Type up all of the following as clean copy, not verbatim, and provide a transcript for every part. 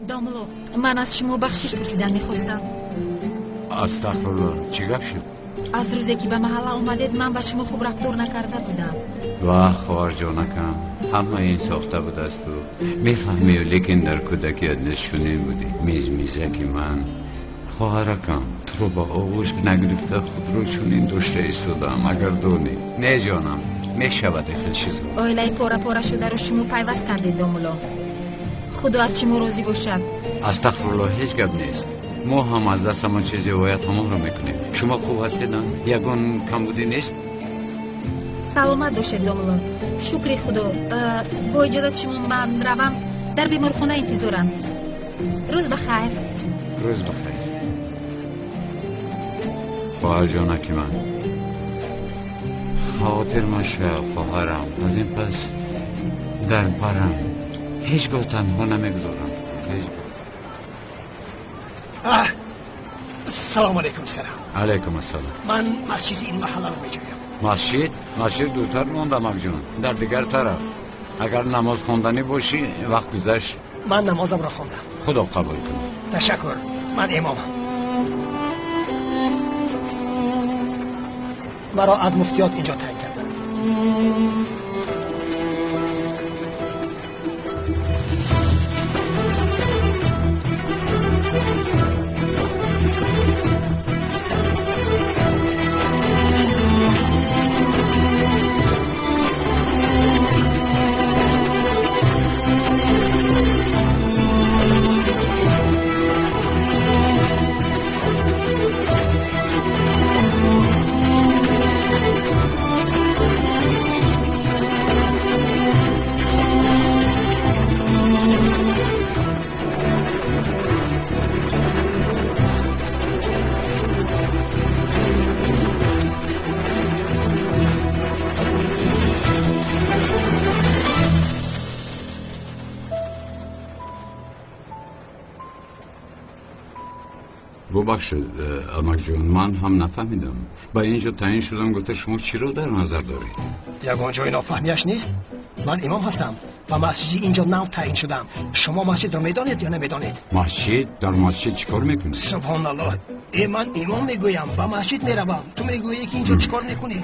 Домло, ман аз шумо бахшиш пурсидан мехостам. Астағфируллоҳ, чӣ гап шуд? Аз рӯзе ки ба маҳалла омадед, ман ба шумо хуб рафтор накарда будам. Ваҳ, хоҳарҷонакам, ҳама ин сохта будасту. Мефаҳмӣ, лекин дар кӯдакият низ чунин будӣ. Мизмизаки ман. Хоҳаракам, туро ба оғӯш нагирифта худро чунин дошта истодам, агар донӣ. Не ҷонам, мешавад хел чизо. Оилаи пора-пора шударо шумо пайваст кардед, домулло. Худо аз шумо розӣ бошад. Астағфируллоҳ, ҳеҷ гап нест. Мо ҳам аз дастамон чизе ояд ҳамонро мекунем. Шумо хуб ҳастед, ягон камбудӣ нест? Саломат бошед, домулло. Шукри Худо. Бо иҷозати шумо ман равам, дар беморхона интизорам. Рӯз ба хайр. Рӯз ба хайр. Хоҳарҷонаки ман, хотир машав, хоҳарам. Аз ин пас дар барам ҳеҷ гоҳ танҳо намегузорам. Ҳеҷ гоҳ. Салом алейкум, салом. Алейкум ассалом. Ман масҷиди ин маҳалларо меҷӯям. Масҷид? Масҷид дуртар монда, амакҷон, дар дигар тараф. Агар намоз хонданӣ бошӣ, вақт гузашт. Ман намозамро хондам. Худо қабул кунад. Ташаккур, ман имомам. Маро аз муфтиёт инҷо таъин карданд. Бубахшед, амакҷон, ман ҳам нафаҳмидам. Ба ин ҷо таъин шудам, гуфта шумо чиро дар назар доред? Ягон ҷои нофаҳмияш нест. Ман имом ҳастам ва масҷиди инҷо нав таъин шудам. Шумо масҷидро медонед ё намедонед? Масҷид? Дар масҷид чӣ кор мекунед? Субҳоналлоҳ, ман имом мегӯям, ба масҷид меравам. Ту мегӯӣ ки инҷо чӣ кор мекунӣ?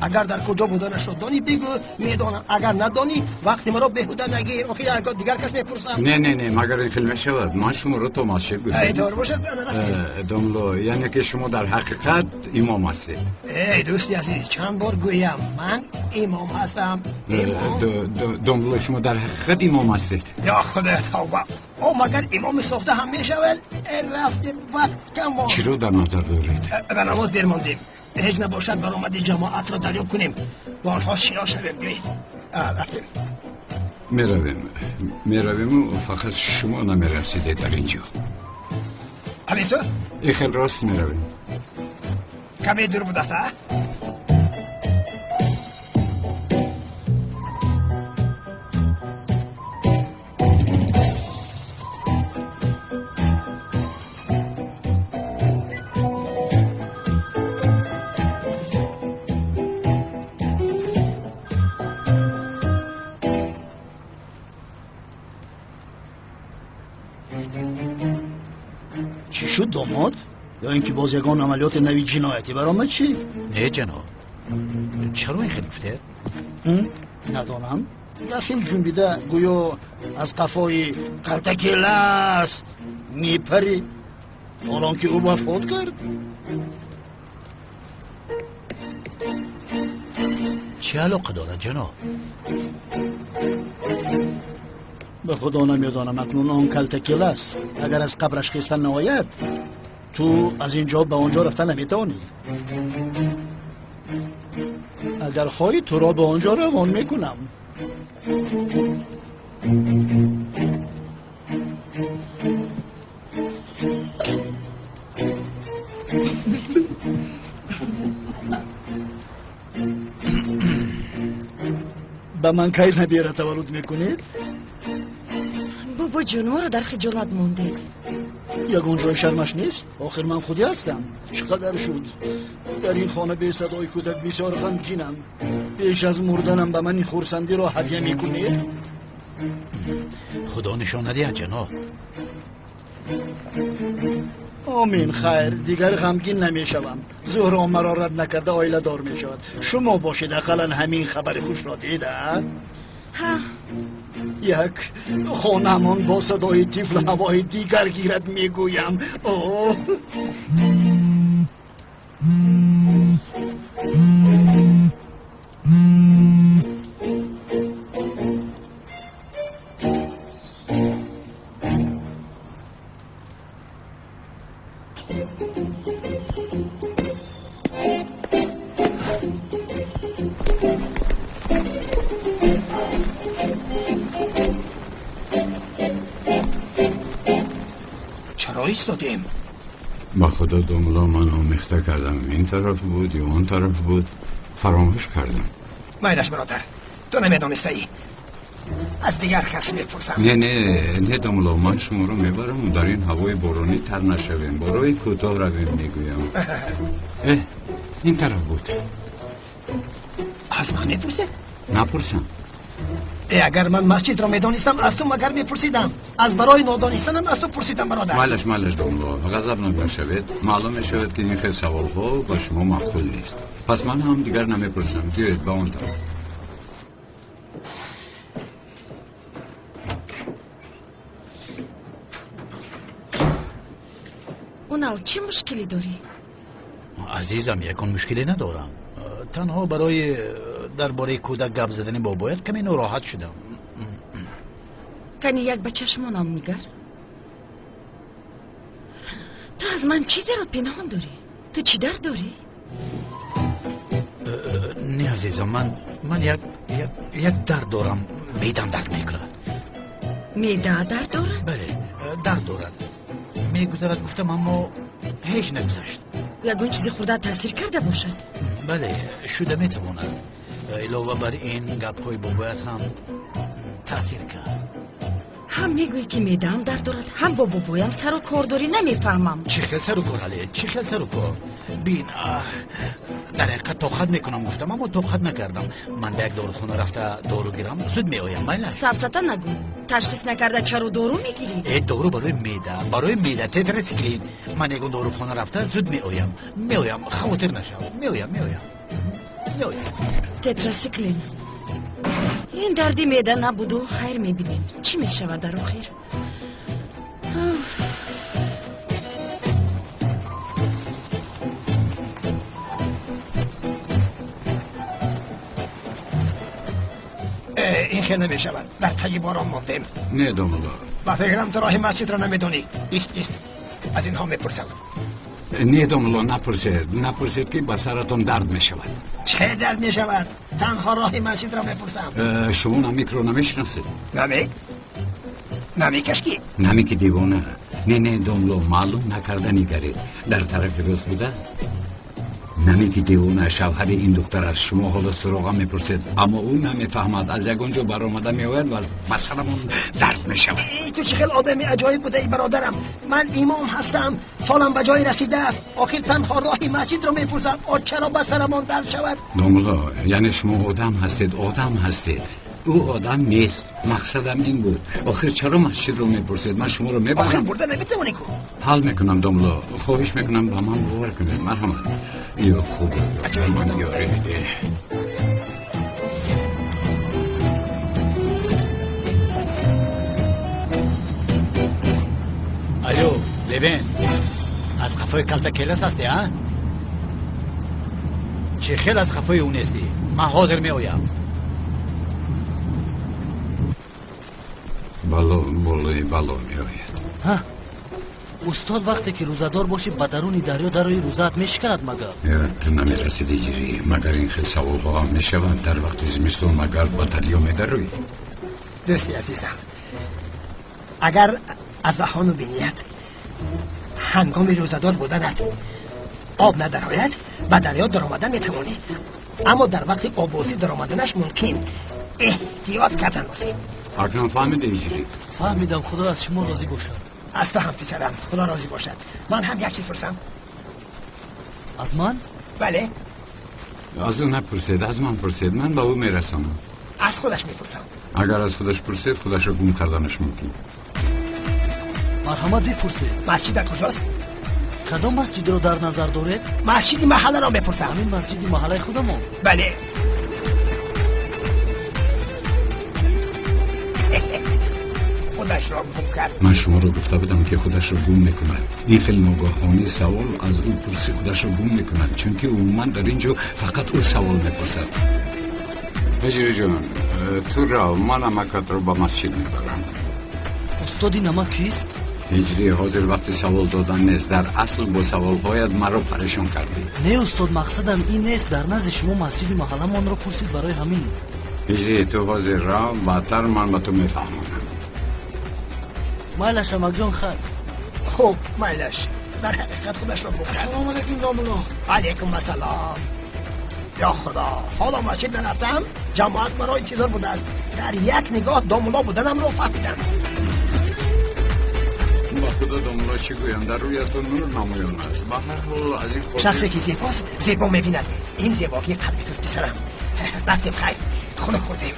Агар дар куҷо буданашро донӣ, бигӯ, медонам. Агар надонӣ, вақти маро беҳуда нагир. Охир агар дигар кас мепурсам. Не, не, не, магар ин хел мешавад? Ман шуморо то масҷид гуфтам. Эй, тор бошад, ана рафтем. Домло, яъне ки шумо дар ҳақиқат имом ҳастед? Эй, дӯсти азиз, чанд бор гӯям, ман имом ҳастам. Домло, шумо дар ҳақиқат имом ҳастед? Ё Худо, тавба. О, магар имоми сохта ҳам мешавад? Рафтем, вақт кам монд. Чиро дар назар доред? Ба намоз дер мондем. Ҳеҷ набошад баромади ҷамоатро дарёб кунем, бо онҳо шинос шавем. Биёед, рафтем. Меравем, меравему, фақат шумо намерасидед дар ин ҷо. Ҳамисо? И хел рост меравем. Каме дур будаст, а? Чӣ шуд, домод? Ё ин ки боз ягон амалиёти нави ҷиноятӣ баромад чӣ? Не, ҷаноб, чаро ин хел гуфтед? Надонам. Як хел ҷунбида, гӯё аз қафои калтакелас мепарӣ. Ҳолон ки ӯ вафот кард. Чӣ алоқа дорад, ҷаноб? Ба худо намедонам, акнун он калтакелас агар аз қабраш хеста наояд, ту аз ин ҷо ба он ҷо рафта наметавонӣ. Агар хоҳӣ, туро ба он ҷо равон мекунам. Ба ман кай набера таваллуд мекунед? Бобоҷон, моро дар хиҷолат мондед. Ягон ҷои шармаш нест. Охир ман худӣ ҳастам. Чӣ қадар шуд? Дар ин хона бесадои кӯдак бисёр ғамгинам. Пеш аз мурданам ба ман ин хурсандиро ҳадя мекунед? Худо нишон надиҳад, ҷаноб. Омин, хайр, дигар ғамгин намешавам. Зуҳро маро рад накарда оиладор мешавад. Шумо бошед, ақаллан ҳамин хабари хушро дид, а? Ҳа. Як хонаамон бо садои тифл ҳавои дигар гирад, мегӯям. О! Чаро истодем? Ба худо домла, ман омехта кардам. Ин тараф буд ё он тараф буд, фаромӯш кардам. Майлаш бародар, ту намедонистаӣ. Аз дигар кас мепурсам. Не, не, не домла, ман шуморо мебарам, дар ин ҳавои боронӣ тар нашавем. Бо роҳи кӯтоҳ равем, мегӯям. Э, ин тараф буд. Аз ман мепурсед? Напурсам. Э, агар ман масҷидро медонистам, аз ту магар мепурсидам. Аз барои нодонистанам аз ту пурсидам, бародар. Майлаш, майлаш домла, ғазабнок нашавед. Маълум мешавад, ки ин хел саволҳо ба шумо маъқул нест. Пас ман ҳам дигар намепурсам. Биёед ба он тараф. Унал, чӣ мушкилӣ дорӣ? Азизам, ягон мушкиле надорам. Танҳо барои дар бораи кӯдак гап задани бобоят каме нороҳат шудам. Кани як ба чашмонам нигар. Ту аз ман чизеро пинҳон дорӣ? Ту чӣ дард дорӣ? Не, азизам, ман як дард дорам. Меъдам дард мекунад. Меъда дард дорад? Бале, дард дорад. Мегузарад гуфтам, аммо ҳеҷ нагузашт. Ягон чизи хурда таъсир карда бошад? Бале, шуда метавонад. Илова бар ин гапҳои бобоят ҳам таъсир кард. Ҳам мегӯӣ, ки меъдаам дард дорад, ҳам бо бобоям сару кор дорӣ. Намефаҳмам. Чӣ хел сару кор, Али? Чӣ хел сару кор? Бин, дар ҳақиқат тоқат мекунам гуфтам, аммо тоқат накардам. Ман ба як дорухона рафта дору гирам, зуд меоям, майла? Сафсата нагӯ. Ташхис накарда чаро дору мегирӣ? Э, дору барои меъда, барои меъда, тетрациклин. Ман ягон дорухона рафта зуд меоям. Меоям, хавотир нашав. Меоям, меоям. Меоям. Тетрациклин. Ин дарди меъда набуду, хайр, мебинем. Чӣ мешавад дар охир? Э, ин хел намешавад. Дар таги борон мондем. Не, домла. Ба фикрам, ту роҳи масҷидро намедонӣ. Ист, ист. Аз инҳо мепурсам. Не, домла, напурсед. Напурсед, ки ба саратон дард мешавад. Чӣ дард мешавад? Танҳо роҳи масҷидро мепурсам. Шумо Намикро намешиносед? Намик? Намикаш ки? Намики девона. Не, не, домло, маълум накарда нигаред. Дар тарафи рост буда? Намики девона шавҳари ин духтар аст. Шумо ҳоло суроға мепурсед, аммо ӯ намефаҳмад. Аз ягон ҷо баромада меояд ва ба сарамон дард мешавад. Эй, ту чӣ хел одами аҷоиб будаи, бародарам. Ман имом ҳастам, солам ба ҷое расидааст. Охир танҳо роҳи масҷидро мепурсам. О, чаро ба сарамон дард шавад? Домулло, яъне шумо одам ҳастед, одам ҳастед. Ӯ одам нест. Мақсадам ин буд. Охир чаро масҷидро мепурсед? Ман шуморо мебарам. Охир бурда наметавонӣ ку. Ҳал мекунам, домулло. Хоҳиш мекунам, ба ман бовар кунед. Марҳамат. Ё худо, Аҷоиб ман одам ёрӣ будаӣ. бидеҳ. Алло, Левент, аз қафои калта келас ҳастӣ, а? Чӣ хел аз қафои ӯ нестӣ? Ман ҳозир меоям. Бало болои бало меояд. Ҳа, устод, вақте ки рӯзадор бошӣ, ба даруни дарё дарои рӯзаат мешиканад магар? Э, ту намерасиди, ҷирӣ. Магар ин хел саволҳо ҳам мешаванд? Дар вақти зимистон магар ба дарё медароӣ? Дӯсти азизам, агар аз даҳону биният ҳангоми рӯзадор буданат об надарояд, ба дарё даромада метавонӣ, аммо дар вақти оббозӣ даромаданаш мумкин. Эҳтиёт кардан лозим. Акнун фаҳмиди, ҷирӣ? Фаҳмидам, худо аз шумо розӣ бошад. Аз ту ҳам, писарам, худо розӣ бошад. Ман ҳам як чиз пурсам. Аз ман? Бале. Аз ӯ напурсед, аз ман пурсед. Ман ба ӯ мерасонам. Аз худаш мепурсам. Агар аз худаш пурсед, худашро гум карданаш мумкин. Марҳамат, бипурсед. Масҷид дар куҷост? Кадом масҷидро дар назар доред? Масҷиди маҳалларо мепурсам. Ҳамин масҷиди маҳаллаи худамон. Бале. Худашро гум кард. Ман шуморо гуфта будам, ки худашро гум мекунад. Ин хел ногаҳонӣ савол аз ӯ пурсӣ, худашро гум мекунад, чунки умуман дар ин ҷо фақат ӯ савол мепурсад. Ҳиҷриҷон, ту рав, ман амакатро ба масҷид мебарам. Устоди намак кист? Ҳиҷрӣ, ҳозир вақти савол додан нест. Дар асл бо саволҳоят маро парешон кардӣ. Не, устод, мақсадам ин нест. Дар назди шумо масҷиди маҳалламонро пурсид, барои ҳамин. Ҳиҷрӣ, ту ҳозир рав, баъдтар ман ба ту мефаҳмонам. Майлаш, амакҷон, хайр. Хуб, майлаш. Дар ҳақиқат худашро гум кард. Ассалому алайкум, домулло. Алайкум ассалом. Ё Худо, ҳоло масҷид нарафтам, ҷамоат маро интизор будааст. Дар як нигоҳ домулло буданамро фаҳмидам. Ба худо, домулло, чӣ гӯям, дар рӯятон нур намоён аст. Ба ҳар ҳол аз ин хотир шахсе ки зебост зебо мебинад. Ин зебогии қалби туст, писарам. Рафтем, хайр, хунук хӯрдем.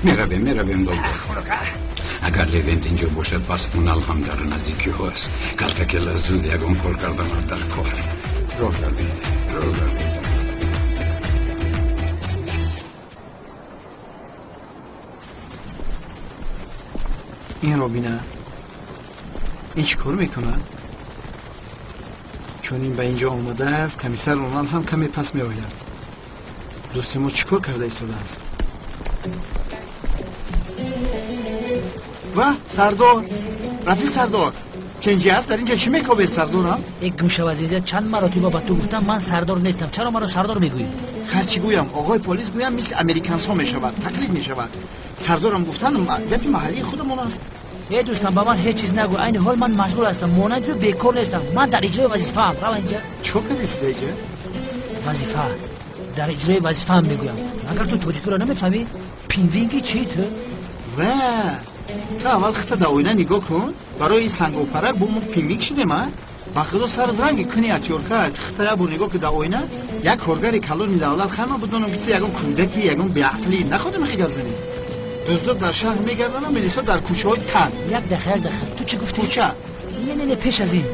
Меравем, меравем, домулло. Хунука. Агар Левент инҷо бошад, пас Унал ҳам дар наздикиҳост. Калтакела зуд ягон кор карданат дар кор. Роҳ гардед, роҳ гардед. Инро бина, ин чӣ кор мекунад? Чун ин ба инҷо омадааст, комиссар Унал ҳам каме пас меояд. Дӯсти мо чӣ кор карда истодааст? Ва сардор, рафиқ сардор, ченҷи аст? Дар инҷо чӣ мекобед, сардорам? Э, гум шав аз инҷа. Чанд маротиба ба ту гуфтам, ман сардор нестам. Чаро маро сардор мегӯӣ? Хар чӣ гӯям, оғои полис гӯям, мисли американсҳо мешавад, тақлид мешавад. Сардорам гуфтан гапи маҳаллии худамон аст. Э, дӯстам, ба ман ҳеҷ чиз нагӯ. Айни ҳол ман машғул ҳастам, монанди ту бекор нестам. Ман дар иҷрои вазифаам. Рав инҷа. Чӣ кор кардеси дар инҷа? Вазифа, дар иҷрои вазифаам мегӯям. Магар ту тоҷикиро намефаҳмӣ? Пинвинги чӣ ту? Ва ту аввал хита дар оина нигоҳ кун. Барои ин сангопарак бо мо пинвинг шидем, а? Ба худо, сарат ранги куни атёрка. Хита як бор нигоҳ ки дар оина. Як коргари калони давлат, хама бидонам, ки ту ягон кӯдаки, ягон беақлӣ. Находам хи гап занӣ. Дуздо дар шаҳр мегарданд, милисо дар кӯчаҳои тан. Як дақиқа, як дақиқа, ту чӣ гуфтӣ? Кӯча. Не, не, не, пеш аз ин.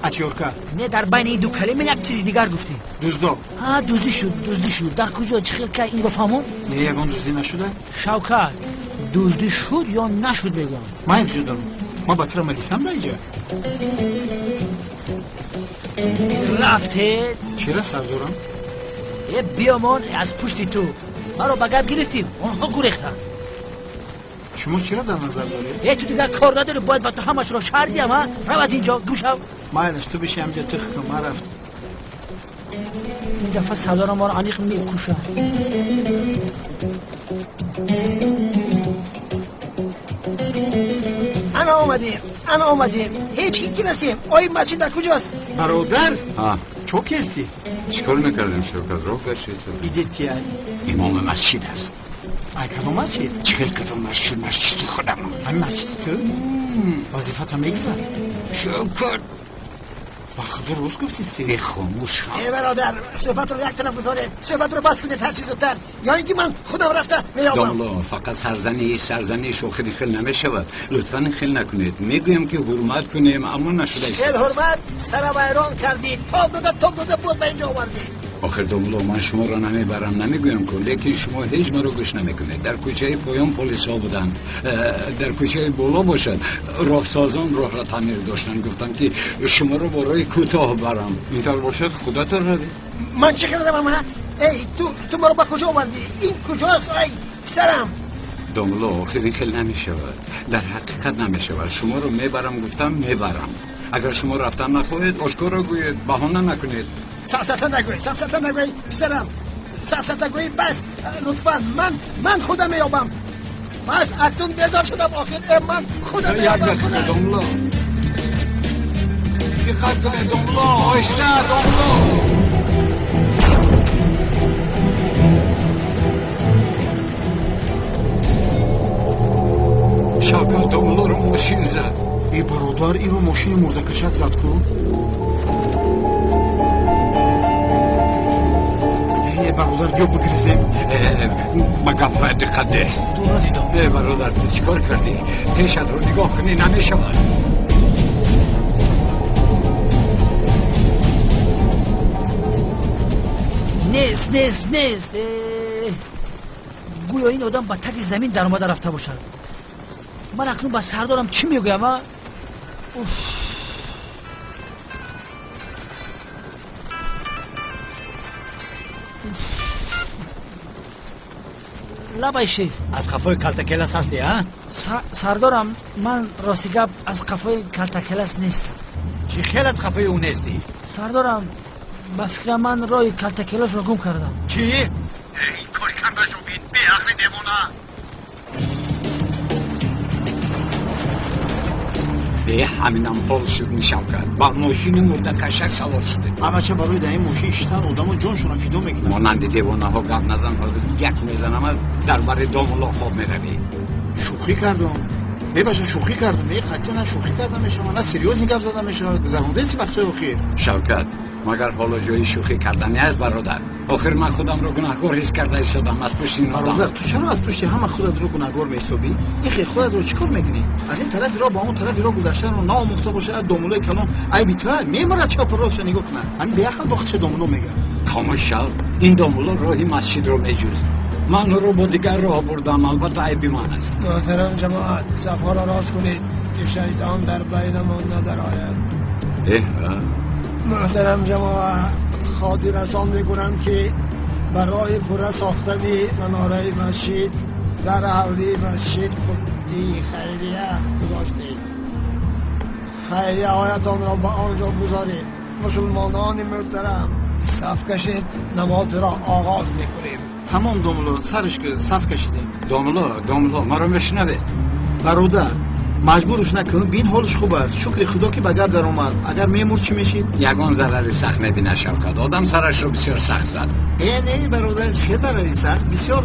Атёрка. Не, дар байни ин ду калима як чизи дигар гуфтӣ. Дуздо. Ҳа, дуздӣ шуд, дуздӣ шуд. Дар куҷо, чӣ хел, кай, инро фаҳмон. Не, ягон дуздӣ нашуда. Шавкат, дуздӣ шуд ё нашуд, мегӯям. Ман якҷо дорам, ман ба тура малисам дар инҷа. Рафтед. Чира, сардорам? Э, биёмон аз пушти ту. Маро ба гап гирифтӣ, онҳо гурехтанд. Шумо чиро дар назар доред? Э, ту дигар кор надорӣ, бояд ба ту ҳамашро шарҳ диҳам, а? Рав аз инҷо, гум шав. Майлаш, ту биши ҳамҷа, тих кун, ман рафтам. Ин дафъа сардорам моро аниқ мекушад. Ана омадем, ана омадем. Ҳеҷ ки расем. Ои, масҷид дар куҷост? Бародар, Ҳа. чо кести? Чӣ кор мекардем, Шавкат? Роҳ гаштед. Идед ки ай? Имоми масҷид аст. Ай кадом масҷид? Чӣ хел кадом масҷид? Масҷиди худамон. Ҳамин масҷиди ту вазифата мегирад? Шавкат. Ба худо, рост гуфтисти. Э, хомӯш. Э, бародар, суҳбатро як тараф гузоред, суҳбатро бас кунед ҳарчи зудтар, ё ин ки ман худам рафта меёбам. Домулло, фақат сарзаниш, сарзаниш, охири хел намешавад. Лутфан, хел накунед. Мегӯям, ки ҳурмат кунем, аммо нашуда хел ҳурмат? Сара вайрон кардӣ, тоб дода, тоб дода боз ба инҷо овардӣ. Охир, домулло, ман шуморо намебарам намегӯям ку, лекин шумо ҳеҷ маро гӯш намекунед. Дар кӯчаи поён полисҳо буданд, дар кӯчаи боло бошад, роҳсозон роҳро таъмир доштанд. Гуфтам, ки шуморо бо роҳи кӯтоҳ барам. Интавр бошад, худатон равед. Ман чӣ хел равам, ҳа? Эй, ту маро ба куҷо овардӣ? Ин куҷост, ай писарам? Домулло, охир ин хел намешавад, дар ҳақиқат намешавад. Шуморо мебарам гуфтам, мебарам. Агар шумо рафтан нахоҳед, ошкоро гӯед, баҳона накунед. Сафсата нагӯй, сафсата нагӯй, писарам. Сафсата гӯй бас. Лутфан, ман худам меёбам. Бас, акнун безор шудам. Охир, э, ман худам Як меёбам. дақиқа. Худам. Домулло, диққат кунед, домулло, оҳиста, домулло. Шавкат, домуллоро мошин зад. Э, бародар, инро мошини мурдакашак зад ку. Э, бародар, биё бигрезем. Э, ба гапҳоят диққат деҳ. Худо, надидам. Э, бародар, ту чӣ кор кардӣ? Пешатро нигоҳ кунӣ, намешавад. Нест, нест, нест. Гӯё ин одам ба таги замин даромада рафта бошад. Ман акнун ба сардорам чӣ мегӯям, а? Уф. Лабай шеф. Аз қафои калтакелас ҳастӣ, а? Сардорам, ман рости гап аз қафои калтакелас нестам. Чӣ хел аз қафои ӯ нестӣ? Сардорам, ба фикрам ман роҳи калтакеласро гум кардам. Чӣ? Ин кори кардаашро бин, беақли девона! Ҳаминам ҳол шуд, мешавкат. Ба мошини мурдакашак савор шудем. Ҳамача барои дар ин мошин шиштан одамо ҷоншонро фидо мекунанд. Монанди девонаҳо гап назан, ҳозир як мезанамат, дар бари домулло хоб меравӣ. Шӯхӣ кардам. Бебаша, шӯхӣ кардам. Е қатъия на шӯхӣ карда мешавад, на серьёзный гап зада мешавад. Гузарондаи вақтҳои охир. Шавкат, магар ҳоло ҷои шӯхӣ кардани аст, бародар? Охир ман худамро гунаҳкор ҳис карда истодам аз пушти ин одам. Бародар, ту чаро аз пушти ҳама худатро гунаҳгор меҳисобӣ? Ин хел худатро чӣ кор мекунӣ? Аз ин тарафи роҳ ба он тарафи роҳ гузаштанро наомӯхта бошад, домулои калон айби ту меморад, чапу ростша нигоҳ кунад. Ҳамин беақл бо худша домуло мегӯяд. Хомӯш шав. Ин домуло роҳи масҷидро меҷӯст. Ман ӯро бо дигар роҳ бурдам, албатта айби ман аст. Муҳтарам ҷамоат, сафҳоро рост кунед, ки шайтон дар байнамон надарояд. Муҳтарам ҷамоат, хотиррасон мекунам, ки барои пурра сохтани манораи масҷид дар ҳавлии масҷид қуттии хайрия гузоштед. Хайрияҳоятонро ба он ҷо гузоред. Мусулмонони муҳтарам, саф кашед, намозро оғоз мекунем. Тамом домулло, сарш ки саф кашидем. Домулло, домулло, маро мешунавед? Бародар, маҷбурш накун, бин ҳолаш хуб аст. Шукри худо ки ба гап даромад. Агар мемурд чӣ мешид? Ягон зарари сахт мебинад, Шавкат. Одам сарашро бисёр сахт зад. Э не, бародар, чӣ зарари сахт? Бисёр.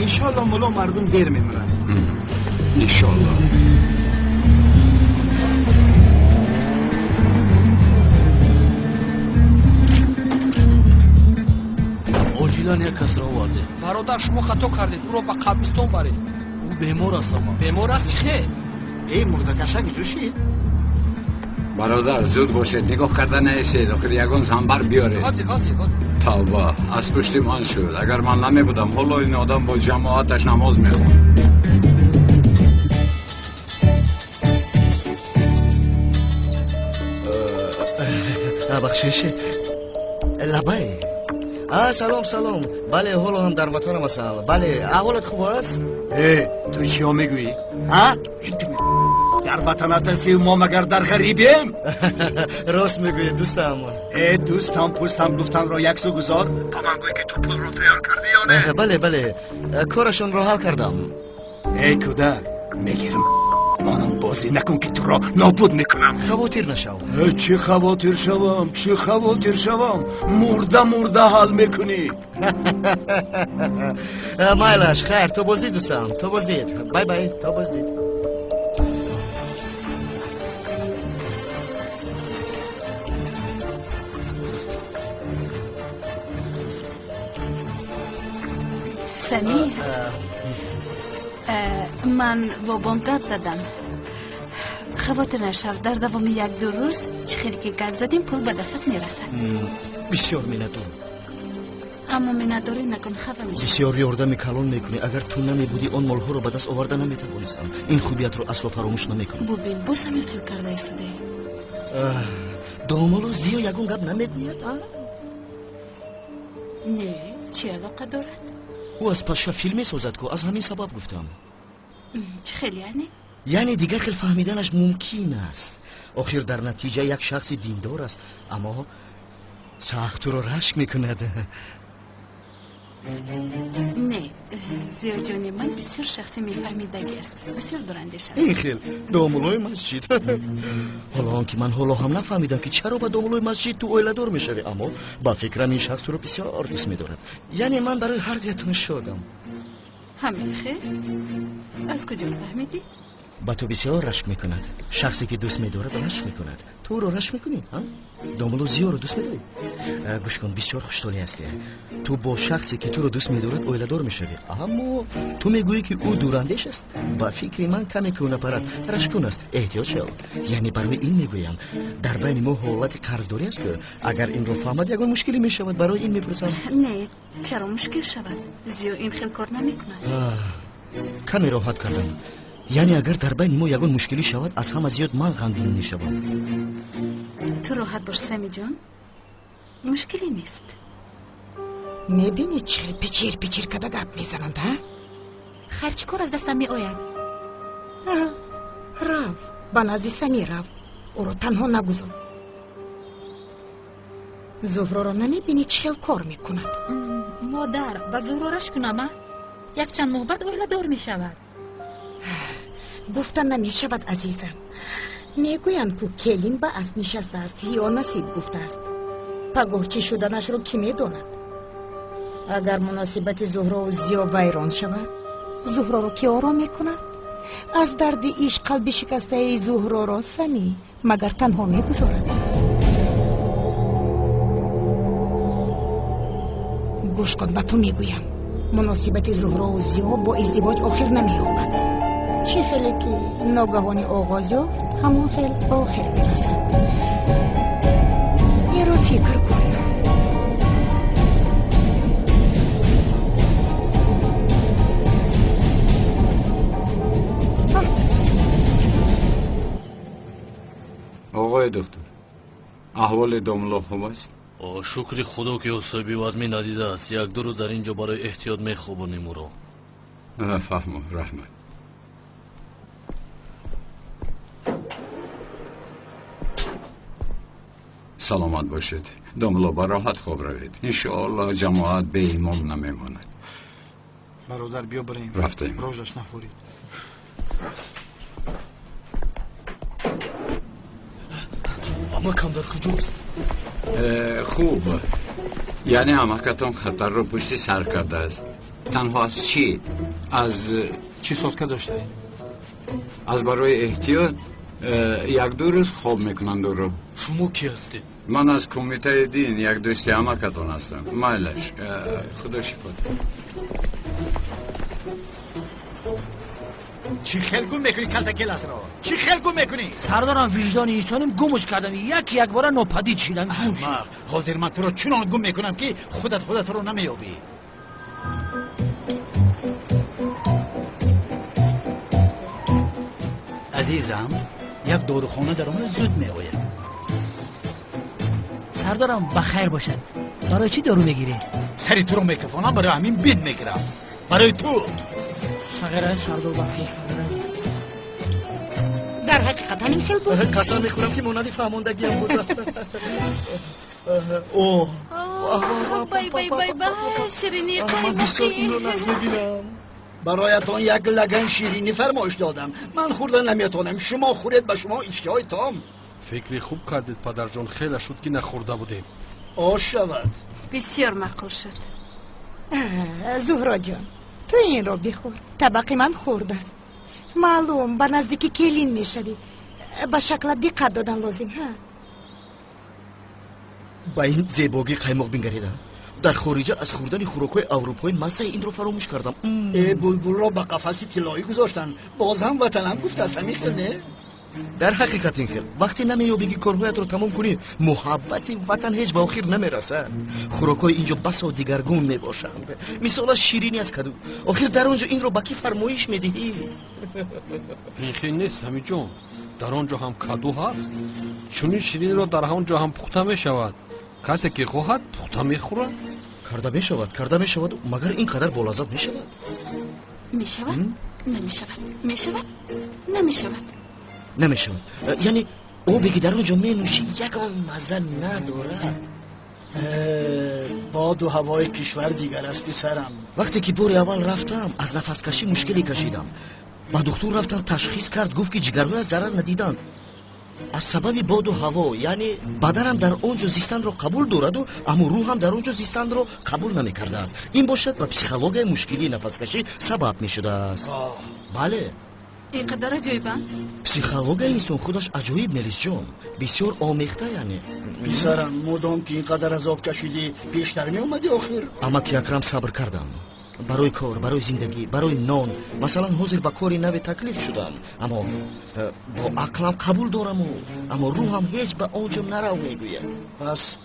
Иншоалло мулло мардум дер мемурад. Иншоалло. Оҷилан як касро овардем. Бародар, шумо хато кардед, ӯро ба қабристон баред. Ӯ бемор аст, ама. Бемор аст чӣ хел? Э, мурдакашак ҷӯшид. Бародар, зуд бошед, нигоҳ карда наистед, охир ягон занбар биёред. Ҳозир, ҳозир, ҳозир. Тавба, аз пушти ман шуд. Агар ман намебудам, ҳоло ин одам бо ҷамоаташ намоз мехонд. Бахшиш, лабай. Салом, салом. Бале, ҳоло ҳам дар ватанам ҳастам. Бале, аҳволат хуб аст? Э, ту чиё мегӯӣ? А? Дар ватанат ҳастӣ, мо магар дар ғарибем? Рост мегӯӣ, дӯстам. Э, дӯстам, пӯстам гуфтанро як су гузор. Ба ман гӯй, ки ту пулро тайёр кардӣ ё не? Бале, бале, корашонро ҳал кардам. Эй кӯдак, мегирам монам бозӣ накун, ки туро нобуд мекунам. Хавотир нашав. Чӣ хавотир шавам, чӣ хавотир шавам? Мурда мурда ҳал мекунӣ. Майлаш, хайр, то боздид, дӯстам, то боздид. Бай бай, то боздид. Самир, ман бо бонк гап задам. Хавотир нашав, дар давоми як-ду рӯз чӣ хеле ки гап задем, пул ба дастат мерасад. Бисёр миннатдорам. Аммо миннатдорӣ накун, хафа мешавӣ. Бисёр ёрдами калон мекунӣ. Агар ту намебудӣ, он молҳоро ба даст оварда наметавонистам. Ин хубиятро асло фаромӯш намекунам. Бубин, боз ҳамин хел карда истодаӣ. Домоло зиё ягон гап намегӯяд, а? Не, чӣ алоқа дорад? Ӯ аз паша филм месозад ку, аз ҳамин сабаб гуфтам. Чӣ хел яъне? Яъне дигар хел фаҳмиданаш мумкин аст. Охир дар натиҷа як шахси диндор аст, аммо сахт туро рашк мекунад. Не, зиёҷони ман бисёр шахси мефаҳмидагӣ аст, бисёр дурандеш аст. Ин хел домулои масҷид. Ҳоло он ки ман ҳоло ҳам нафаҳмидам, ки чаро ба домулои масҷид ту оиладор мешавӣ, аммо ба фикрам ин шахс туро бисёр дӯст медорад. Яъне ман барои ҳар дуятон шодам. Ҳамин хел? Аз куҷо фаҳмидӣ? Ба ту бисёр рашк мекунад. Шахсе ки дӯст медорад, рашк мекунад. Ту ӯро рашк мекунӣ? Домулло Зиёро дӯст медорӣ? Гӯш кун, бисёр хуштолеъ ҳастӣ. Ту бо шахсе ки туро дӯст медорад оиладор мешавӣ, аммо ту мегӯӣ, ки ӯ дурандеш аст. Ба фикри ман, каме кӯҳнапараст, рашккун аст. Эҳтиёт шав. Яъне барои ин мегӯям, дар байни мо ҳолати қарздорӣ аст, ки агар инро фаҳмад, ягон мушкиле мешавад. Барои ин мепурсам. Не, чаро мушкил шавад? Зиё ин хел кор намекунад. Каме роҳат кардам. Яъне агар дар байни мо ягон мушкилӣ шавад, аз ҳама зиёд ман ғамгин мешавам. Ту роҳат бош, Самиҷон, мушкиле нест. Мебинӣ, чӣ хел пичир пичир када гап мезананд, а? Хайр, чӣ кор аз дастам меояд? Рав, ба назди Сами рав, ӯро танҳо нагузор. Зуҳроро намебинӣ, чӣ хел кор мекунад? Модар, ба Зуҳро рашк кунам, а? Якчанд моҳ баъд оиладор мешавад. Гуфта намешавад, азизам. Мегӯянд, ку келин ба асп нишастааст ё насиб гуфтааст. Пагоҳ чӣ шуданашро кӣ медонад? Агар муносибати Зуҳрову Зиё вайрон шавад, Зуҳроро кӣ ором мекунад? Аз дарди ишқ қалби шикастаи Зуҳроро Самӣ магар танҳо мегузорад? Гӯш кун, ба ту мегӯям, муносибати Зуҳрову Зиё бо издивоҷ охир намеёбад. Чӣ хеле ки ногаҳонӣ оғоз ёфт, ҳамон хел ба охир мерасад. Инро фикр кун. Оғои доктор, аҳволи домулло хуб аст? Шукри Худо, ки осеби вазмин надидааст. Як-ду рӯз дар ин ҷо барои эҳтиёт мехобонем ӯро. Фаҳмо, раҳмат. Саломат бошед, домулло, ба роҳат хоб равед. Иншоаллоҳ, ҷамоат беимом намемонад. Бародар, биё бирем. Рафтем. Рождаш нафурид. Амакам дар куҷост? Хуб, яъне амакатон хатарро пушти сар кардааст. Танҳо аз чӣ? Аз чӣ сотка дошта? Аз барои эҳтиёт як-ду рӯз хоб мекунанд ӯро. Шумо кӣ ҳастед? Ман аз кумитаи дин, як дӯсти амакатон ҳастам. Майлаш, худо шифо диҳад. Чӣ хел гум мекунӣ калтакеласро? Чӣ хел гум мекунӣ? Сардорам, виҷдони инсоним, гумш кардам. Як якбора нопадид шидам. Аҳмақ, ҳозир ман туро чунон гум мекунам, ки худат худатро намеёбӣ. Азизам, як дорухона даромада зуд меояд. Сардорам, ба хайр бошад. Барои чӣ дору мегиред? Сари туро мекафонам, барои ҳамин бин мегирам. Барои ту. Сағирай, сардор, бахшиш, сағирай. Дар ҳақиқат ҳамин хел буд? Қасам мехӯрам, ки монанди фаҳмондагиам буд. О, Бай, бай, бай, бай, ширинии ман бисёр инро нағз мебинам. Бароятон як лаган ширинӣ фармоиш додам. Ман хӯрда наметавонам, шумо хӯред, ба шумо иштиҳои том. Фикри хуб кардед, падарҷон, хеле шуд, ки нахӯрда будем. Ош шавад. Бисёр маъқул шуд. Зуҳроҷон, ту инро бихӯр, табақи ман хурд аст. Маълум, ба наздики келин мешавӣ, ба шаклат диққат додан лозим. Ҳа, ба ин зебогӣ қаймоқ бингарида. Дар хориҷа аз хӯрдани хӯрокҳои аврупоӣ маззаи инро фаромӯш кардам. Э, булбулро ба қафаси тиллоӣ гузоштанд, боз ҳам ватанам гуфтааст. Ҳамин хел не? Дар ҳақиқат ин хел. Вақте намеёбӣ, ки корҳоятро тамом кунӣ, муҳаббати ватан ҳеҷ ба охир намерасад. Хӯрокҳои инҷо басо дигаргун мебошанд. Мисолаш ширинӣ аз каду. Охир дар он ҷо инро ба кӣ фармоиш медиҳӣ? Ин хел нест, Ҳамиҷон, дар он ҷо ҳам каду ҳаст. Чунин шириниро дар ҳамон ҷо ҳам пухта мешавад. Касе ки хоҳад, пухта мехӯрад. Карда мешавад, карда мешавад, магар ин қадар болаззат мешавад? Мешавад, намешавад, мешавад, намешавад. Намешавад. Яъне обе, ки дар он ҷо менӯшӣ, ягон мазза надорад. Боду ҳавои кишвар дигар аст, писарам. Вақте ки бори аввал рафтам, аз нафаскашӣ мушкиле кашидам. Ба духтур рафтам, ташхис кард, гуфт, ки ҷигарҳояш зарар надиданд аз сабаби боду ҳаво. Яъне баданам дар он ҷо зистанро қабул дораду, аммо рӯҳам дар он ҷо зистанро қабул намекардааст. Ин бошад, ба психологияи мушкилии нафаскашӣ сабаб мешудааст. Бале. Ин қадар аҷоибам? Психологияи инсон худаш аҷоиб, Мелисҷон, бисёр омехта яъне. Писарам, мудом ки ин қадар азоб кашидӣ, пештар меомадӣ охир. Амаки Акрам, сабр кардам барои кор, барои зиндагӣ, барои нон. Масалан, ҳозир ба кори наве таклиф шудам, аммо бо ақлам қабул дораму, аммо рӯҳам ҳеҷ ба он ҷо нарав мегӯяд. Пас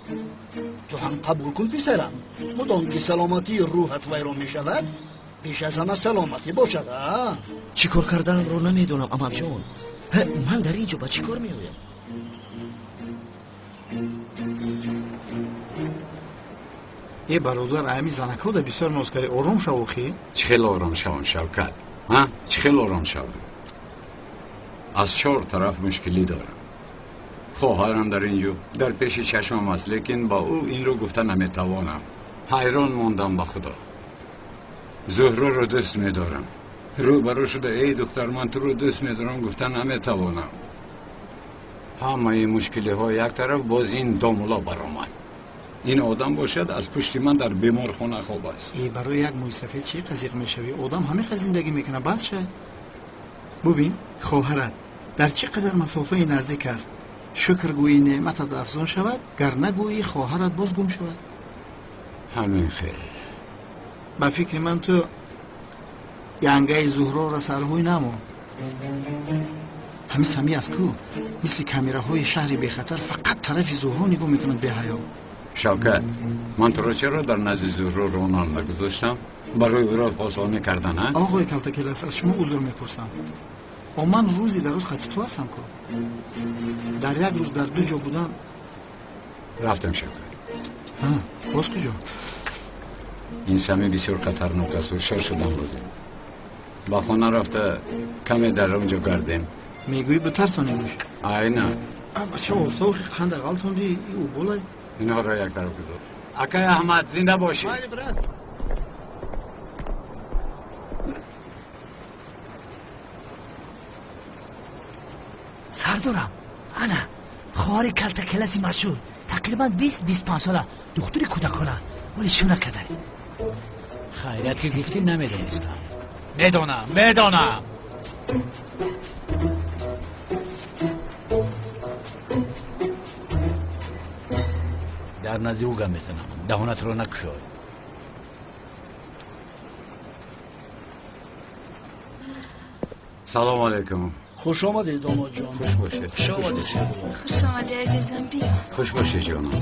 ту ҳам қабул кун, писарам. Мудом ки саломатии рӯҳат вайрон мешавад, пеш аз ҳама саломатӣ бошад. А чӣ кор карданамро намедонам, амакҷон. Ман дар ин ҷо ба чӣ кор меоям? Э, бародар, ами занакҳода бисёр ноз кардӣ. Ором шав охи. Чӣ хел ором шавам, Шавкат? А чӣ хел ором шавам? Аз чор тараф мушкилӣ дорам. Хоҳарам дар ин ҷо дар пеши чашмам аст, лекин ба ӯ инро гуфта наметавонам. Ҳайрон мондам, ба худо. Зуҳроро дӯст медорам. Рӯ ба рӯ шуда, эй духтар, ман туро дӯст медорам, гуфта наметавонам. Ҳамаи мушкилиҳо як тараф, боз ин домуло баромад. Ин одам бошад, аз пушти ман дар беморхона хоб аст. Э, барои як мӯйсафед чӣ қазиқ мешавӣ? Одам ҳамин зиндагӣ мекунад, бас шай. Бубин, хоҳарат дар чӣ қадар масофаи наздик аст. Шукр гӯӣ, неъматат афзун шавад, гар нагӯӣ, хоҳарат боз гум шавад. Ҳамин хел. Ба фикри ман, ту янгаи Зуҳрора сарҳӯй намо. Ҳамин Самӣ аст ку, мисли камераҳои шаҳри бехатар фақат тарафи Зуҳро нигоҳ мекунад, беҳаё. Шавкат, ман туро чаро дар назди Зуҳро ронан нагузоштам? Барои ӯро посонӣ кардан, а? Оғои Калтакелас, аз шумо узр мепурсам. О, ман рӯзи дар рӯз хати ту ҳастам ку. Дар як рӯз дар ду ҷо будан. Рафтем, Шавкат. Боз куҷо? Ин Сами бисёр хатарнок аст, ҳушёр шудан лозим. Ба хона рафта каме дар он ҷо гардем. Мегӯӣ битарсонемш? Айна. Бача, оста охи, қанда ғалтонди ӯ болай. Инҳоро як тараф гузор. Акай Аҳмад, зинда бошӣ. Майли, брат. Сардорам, ана хоҳари Калтакеласи машҳур, тақрибан 20-25 сола, духтури кӯдакона, вале чӯ накардай. Хайрият ки гуфтӣ, намедонистам. Медонам, медонам. Дар назди ӯ гап мезанам, даҳонатро накушой. Салому алайкум. Хуш омадед, домодҷон. Хуш бошед. Хуш омадед. Хуш омадӣ, азизам, биё. Хуш бошед, ҷонам.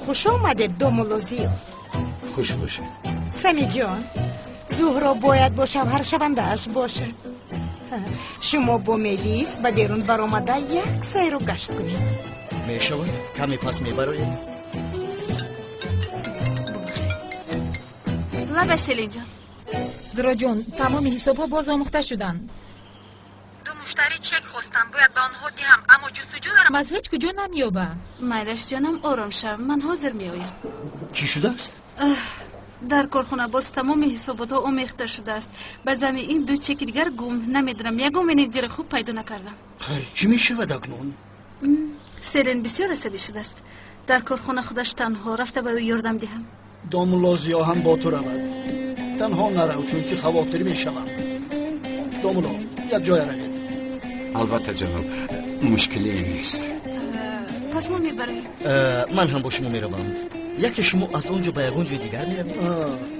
Хуш омадед, домулло Зиё. Хуш бошед. Самиҷон, Зуҳро бояд бо шавҳаршавандааш бошад. Шумо бо Мелис ба берун баромада як сайру гашт кунед. Мешавад, каме пас мебароем. Бубахшед. Лаба, Селинҷон. Зуроҷон, тамоми ҳисобҳо боз омӯхта шуданд. Ду муштарӣ чек хостам, бояд ба онҳо диҳам, аммо ҷустуҷӯ дорам, аз ҳеҷ куҷо намеёбам. Майлаш, ҷонам, ором шав, ман ҳозир меоям. Чӣ шудааст? Дар корхона боз тамоми ҳисоботҳо омехта шудааст. Ба зами ин ду чеки дигар гум. Намедонам, ягон менеҷери хуб пайдо накардам. Хайр, чӣ мешавад акнун? Селин бисёр асабӣ шудааст. Дар корхона худаш танҳо, рафта ба ӯ ёрдам диҳам. Домулло Зиё ҳам бо ту равад. Танҳо нарав, чунки хавотир мешавам. Домулло, як ҷоя равед. Албатта, ҷаноб, мушкилие нест. Пас мо мебароем. Ман ҳам бо шумо меравам. Яке шумо аз он ҷо ба ягон ҷои дигар меравед.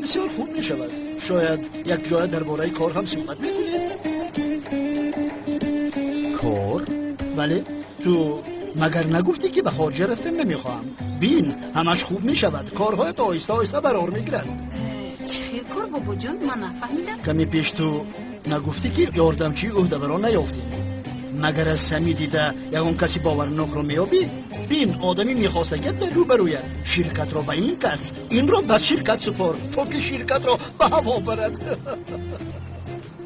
Бисёр хуб мешавад. Шояд як ҷоя дар бораи кор ҳам суҳбат мекунед. Кор? Бале, ту магар нагуфтӣ, ки ба хориҷа рафтан намехоҳам? Бин, ҳамаш хуб мешавад. Корҳоят оҳиста оҳиста барор мегиранд. Чӣ хел кор, бобоҷон? Ман нафаҳмидам. Каме пеш ту нагуфтӣ, ки ёрдамчии ӯҳдабарон наёфтем? Магар аз Сами дида ягон каси боварнокро меёбӣ? Бин, одами мехостагият дар рӯбарӯяд. Ширкатро ба ин кас, инро ба ширкат супор, то ки ширкатро ба ҳаво барад.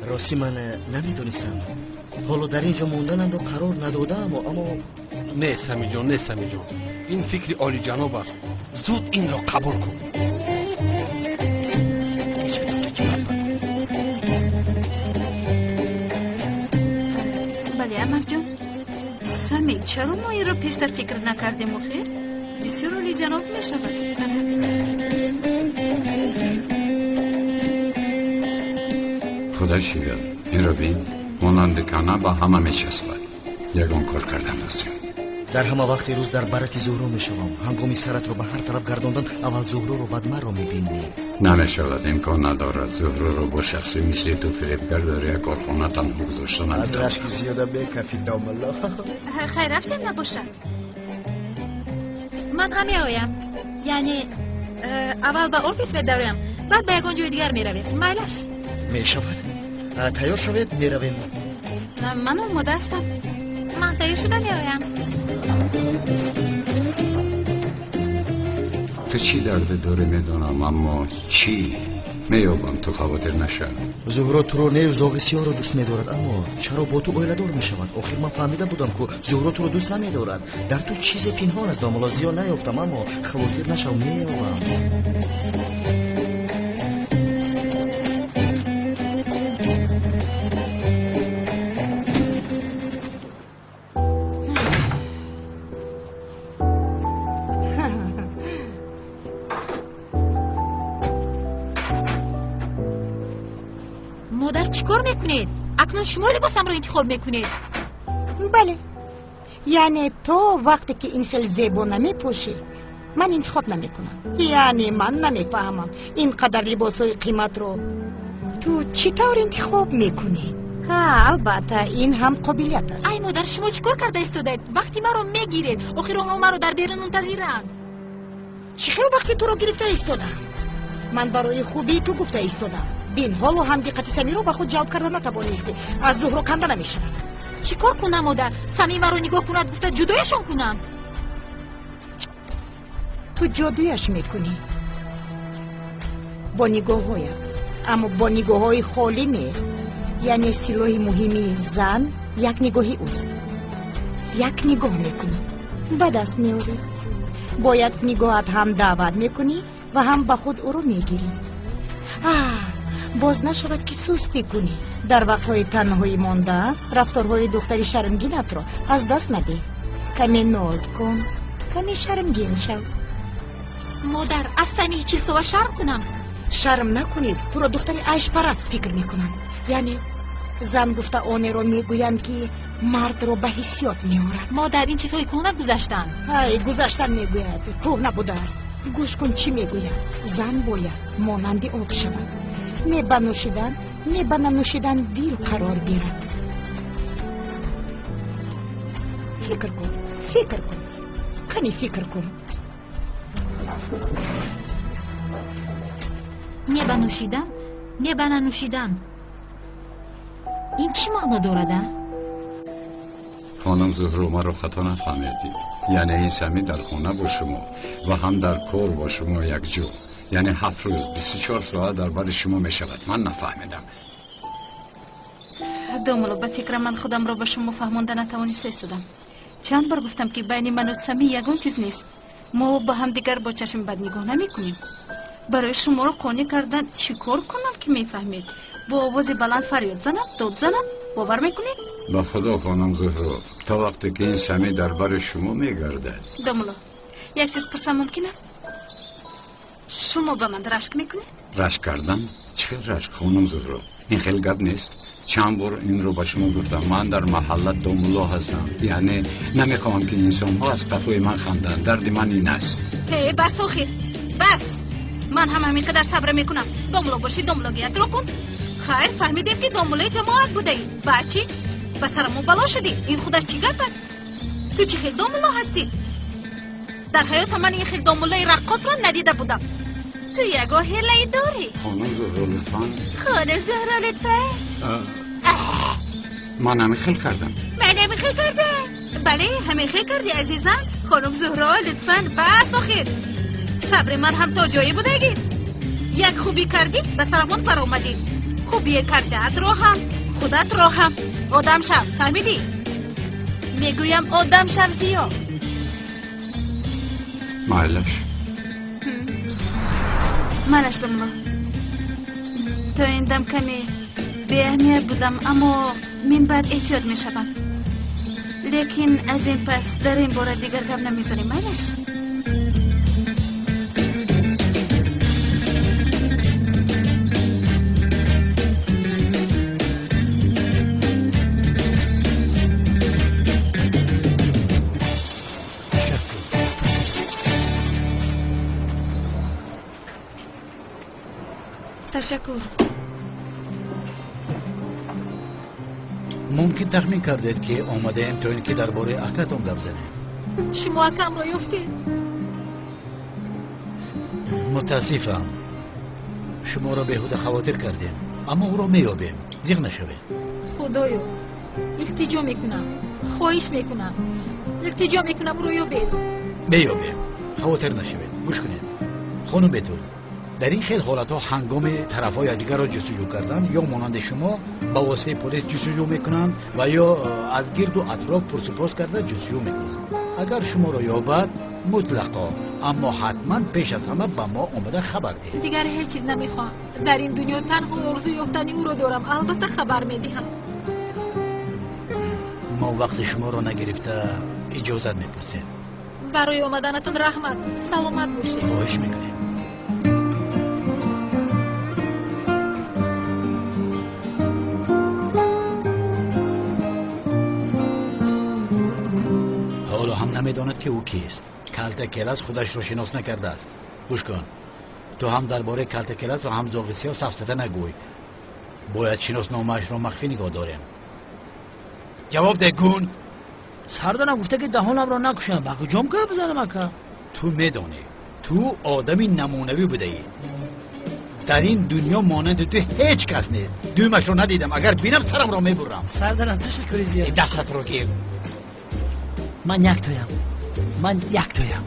Ростӣ, ман намедонистам. Ҳоло дар ин ҷо монданамро қарор надодаам, аммо Не, Самиҷон, не, Самиҷон, ин фикри олиҷаноб аст. Зуд инро қабул кун. Бале, Амакҷон. Сами, чаро мо инро пештар фикр накардем охир? Бисёр олиҷаноб мешавад. Худо шигад, инро бин, монанди кана ба ҳама мечаспад. Ягон кор кардан лозим. Дар ҳама вақти рӯз дар бараки Зуҳро мешавам. Ҳангоми саратро ба ҳар тараф гардондан, аввал Зуҳроро, баъд маро мебинӣ. Намешавад, имкон надорад. Зуҳроро бо шахсе мисли ту фиребгар дар як корхона танҳо гузошта Аз наметавонам. рашки зиёда мекафӣ, домулло. Хайр, рафтем набошад. Ман ҳам меоям. Яъне аввал ба офис медароям, баъд ба ягон ҷои дигар меравем. Майлаш? Мешавад. Тайёр шавед, меравем. Ман омода ҳастам. Ман тайёр шуда меоям. Ту чӣ дарде дорӣ медонам, аммо чӣ меёбам, ту хавотир нашав. Зуҳро туро не, зоғи сиёҳро дӯст медорад, аммо чаро бо ту оиладор мешавад? Охир ман фаҳмида будам, ку Зуҳро туро дӯст намедорад. Дар ту чизе пинҳон аст, домулло. Зиён наёфтам, аммо хавотир нашав, меёбам. Модар, чӣ кор мекунед? Акнун шумо либосамро интихоб мекунед. Бале, яъне то вақте ки ин хел зебо намепӯшӣ, ман интихоб намекунам. Яъне ман намефаҳмам, ин қадар либосҳои қиматро ту чӣ тавр интихоб мекунӣ? Ҳа, албатта, ин ҳам қобилият аст. Ай модар, шумо чӣ кор карда истодаед? Вақти маро мегиред. Охир онҳо маро дар берун мунтазиранд. Чӣ хел вақти туро гирифта истодам? Ман барои хубии ту гуфта истодам. Бин, ҳоло ҳам диққати Самиро ба худ ҷалб карда натавонистӣ. Аз Зуҳро канда намешавад. Чӣ кор кунам, модар? Сами маро нигоҳ кунад гуфта ҷудояшон кунам? Ту ҷодуяш мекунӣ бо нигоҳҳоят, аммо бо нигоҳҳои холӣ не. Яъне силоҳи муҳими зан як нигоҳи ӯст. Як нигоҳ мекунӣ, ба даст меорӣ. Бо як нигоҳат ҳам даъват мекунӣ ва ҳам ба худ ӯро мегирӣ. А боз нашавад, ки сустӣ кунӣ. Дар вақтҳои танҳоӣ монда рафторҳои духтари шармгинатро аз даст надеҳ. Каме ноз кун, каме шармгин шав. Модар, аз Самии 40-сола шарм кунам? Шарм накунӣ, туро духтари айшпараст фикр мекунам. Яъне зан гуфта онеро мегӯянд, ки мардро ба ҳиссиёт меорад. Модар, ин чизҳои кӯҳна гузаштанд. Ай, гузаштан мегӯяд, кӯҳна будааст. Гӯш кун, чӣ мегӯяд. Зан бояд монанди об шавад, не ба нӯшидан, не ба нанӯшидан дил қарор гирад. Фикр кун, фикр кун, кани фикр кун. Не ба нӯшидан, не ба нанӯшидан, ин чӣ маъно дорад, а? Хонум Зуҳро, маро хато нафаҳмед. Яъне ин Сами дар хона бо шумо ва ҳам дар кор бо шумо якҷо, яъне 7 рӯз 24 соат дар бари шумо мешавад. Ман нафаҳмидам. Домулло, ба фикрам, ман худамро ба шумо фаҳмонда натавониста истодам. Чанд бор гуфтам, ки байни ману Сами ягон чиз нест. Мо ба ҳамдигар бо чашми бад нигоҳ намекунем. Барои шуморо қонеъ кардан чӣ кор кунам, ки мефаҳмед? Бо овози баланд фарёд занам, дод занам, бовар мекунед? Ба худо, хонум Зуҳро, то вақте ки ин Сами дар бари шумо мегардад. Домулло, як чиз пурсам мумкин аст? Шумо ба ман рашк мекунед? Рашк кардан? Чӣ хел рашк, хонум Зуҳро? Ин хел гап нест. Чанд бор инро ба шумо гуфтам. Ман дар маҳалла домулло ҳастам, яъне намехоҳам, ки инсонҳо аз қафои ман ханданд. Дарди ман ин аст. Э, бас, охир бас. Ман ҳам ҳамин қадар сабр мекунам. Домулло бошӣ, домуллогиятро кун. Хайр, фаҳмидем, ки домуллои ҷамоат будаӣ. Баъд чӣ? Ба сарамон бало шудӣ. Ин худаш чӣ гап аст? Ту чӣ хел домулло ҳастӣ? Дар ҳаётам ман ин хел домуллои раққосро надида будам. Ту ягон ҳилае дорӣ. Хонум Зуҳро, лутфан. Хонум Зуҳро, лутфан. Ман ҳамин хел кардам? Ман ҳамин хел кардам. Бале, ҳамин хел кардӣ, азизам. Хонум Зуҳро, лутфан, бас. Охир сабри ман ҳам то ҷое будагист. Як хубӣ кардӣ, ба сарамон баромадӣ. Хубие кардаатро ҳам, худатро ҳам. Одам шав, фаҳмидӣ? Мегӯям, одам шав, Зиё. Майлаш. Манаш, домулло, то ин дам каме беаҳамият будам, аммо мин баъд эҳтиёт мешавам. Лекин аз ин пас дар ин бора дигар гап намезанем, майлаш? Ташаккур. Мумкин тахмин кардед, ки омадаем то ин ки дар бораи акатон гап занем. Шумо акамро ёфтед? Мутаассифам, шуморо беҳуда хавотир кардем, аммо ӯро меёбем, зиғ нашавед. Худоё, илтиҷо мекунам, хоҳиш мекунам, илтиҷо мекунам, ӯро ёбед. Меёбем, хавотир нашавед. Гӯш кунед, хонум Бетул, дар ин хел ҳолатҳо ҳангоми тарафҳо якдигарро ҷустуҷӯ кардан ё монанди шумо ба воситаи полис ҷустуҷӯ мекунанд ва ё аз гирду атроф пурсупос карда ҷустуҷӯ мекунанд. Агар шуморо ёбад, мутлақо, аммо ҳатман пеш аз ҳама ба мо омада хабар диҳед. Дигар ҳеҷ чиз намехоҳам. Дар ин дунё танҳо орзу ёфтани ӯро дорам. Албатта хабар медиҳам. Мо вақти шуморо нагирифта иҷозат мепурсем. Барои омаданатон раҳмат. Саломат бошед. Хоҳиш мекунем. Ҳоло ҳам намедонад, ки ӯ кист. Калта Келас худашро шинос накардааст. Гӯш кун, ту ҳам дар бораи Калта Келас ва ҳам зоғи сиёҳ сафсата нагӯй. Бояд шиносномаашро махфӣ нигоҳ дорем. Ҷавоб деҳ, гунд. Сардарам гуфта, ки даҳонамро накушам. Ба куҷом гап бизанам, ака? Ту медонӣ, ту одами намунавӣ будаӣ. Дар ин дунё монанди ту ҳеҷ кас нест. Дуюмашро надидам, агар бинам сарамро мебурам. Сардарам, ташаккури зиёд. Дастатро гир. Ман яктоям, ман яктоям.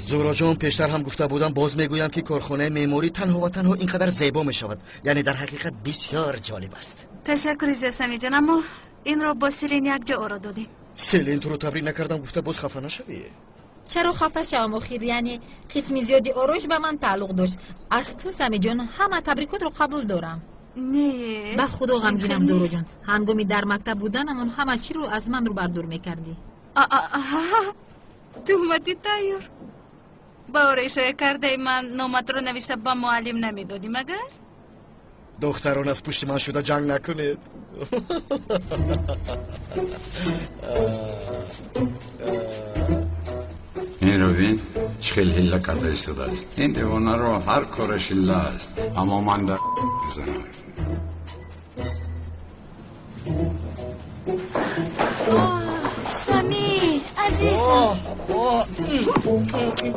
Зуҳроҷон, пештар ҳам гуфта будам, боз мегӯям, ки корхонаи меъморӣ танҳо ва танҳо ин қадар зебо мешавад. Яъне дар ҳақиқат бисёр ҷолиб аст. Ташаккури зиёд, Самиҷон, аммо инро бо Селин якҷо оро додем. Селин, туро табрик накардам гуфта боз хафа нашавӣ. Чаро хафа шавам охир? Яъне қисми зиёди ороиш ба ман тааллуқ дошт. Аз ту, Самиҷон, ҳама табрикотро қабул дорам. Не, ба худо ғамгинам, Зуҳроҷон. Ҳангоми дар мактаб буданамон ҳама чиро аз ман рӯбардур мекардӣ. Туҳмати тайёр. Ба ороишҳои кардаи ман номатро навишта ба муаллим намедодӣ, магар? Духтарон, аз пушти ман шуда ҷанг накунед. Инро бин, чӣ хел ҳилла карда истодааст. Ин девонаро ҳар кораш ҳилла аст, аммо ман дар мезанам. Сами, азизам.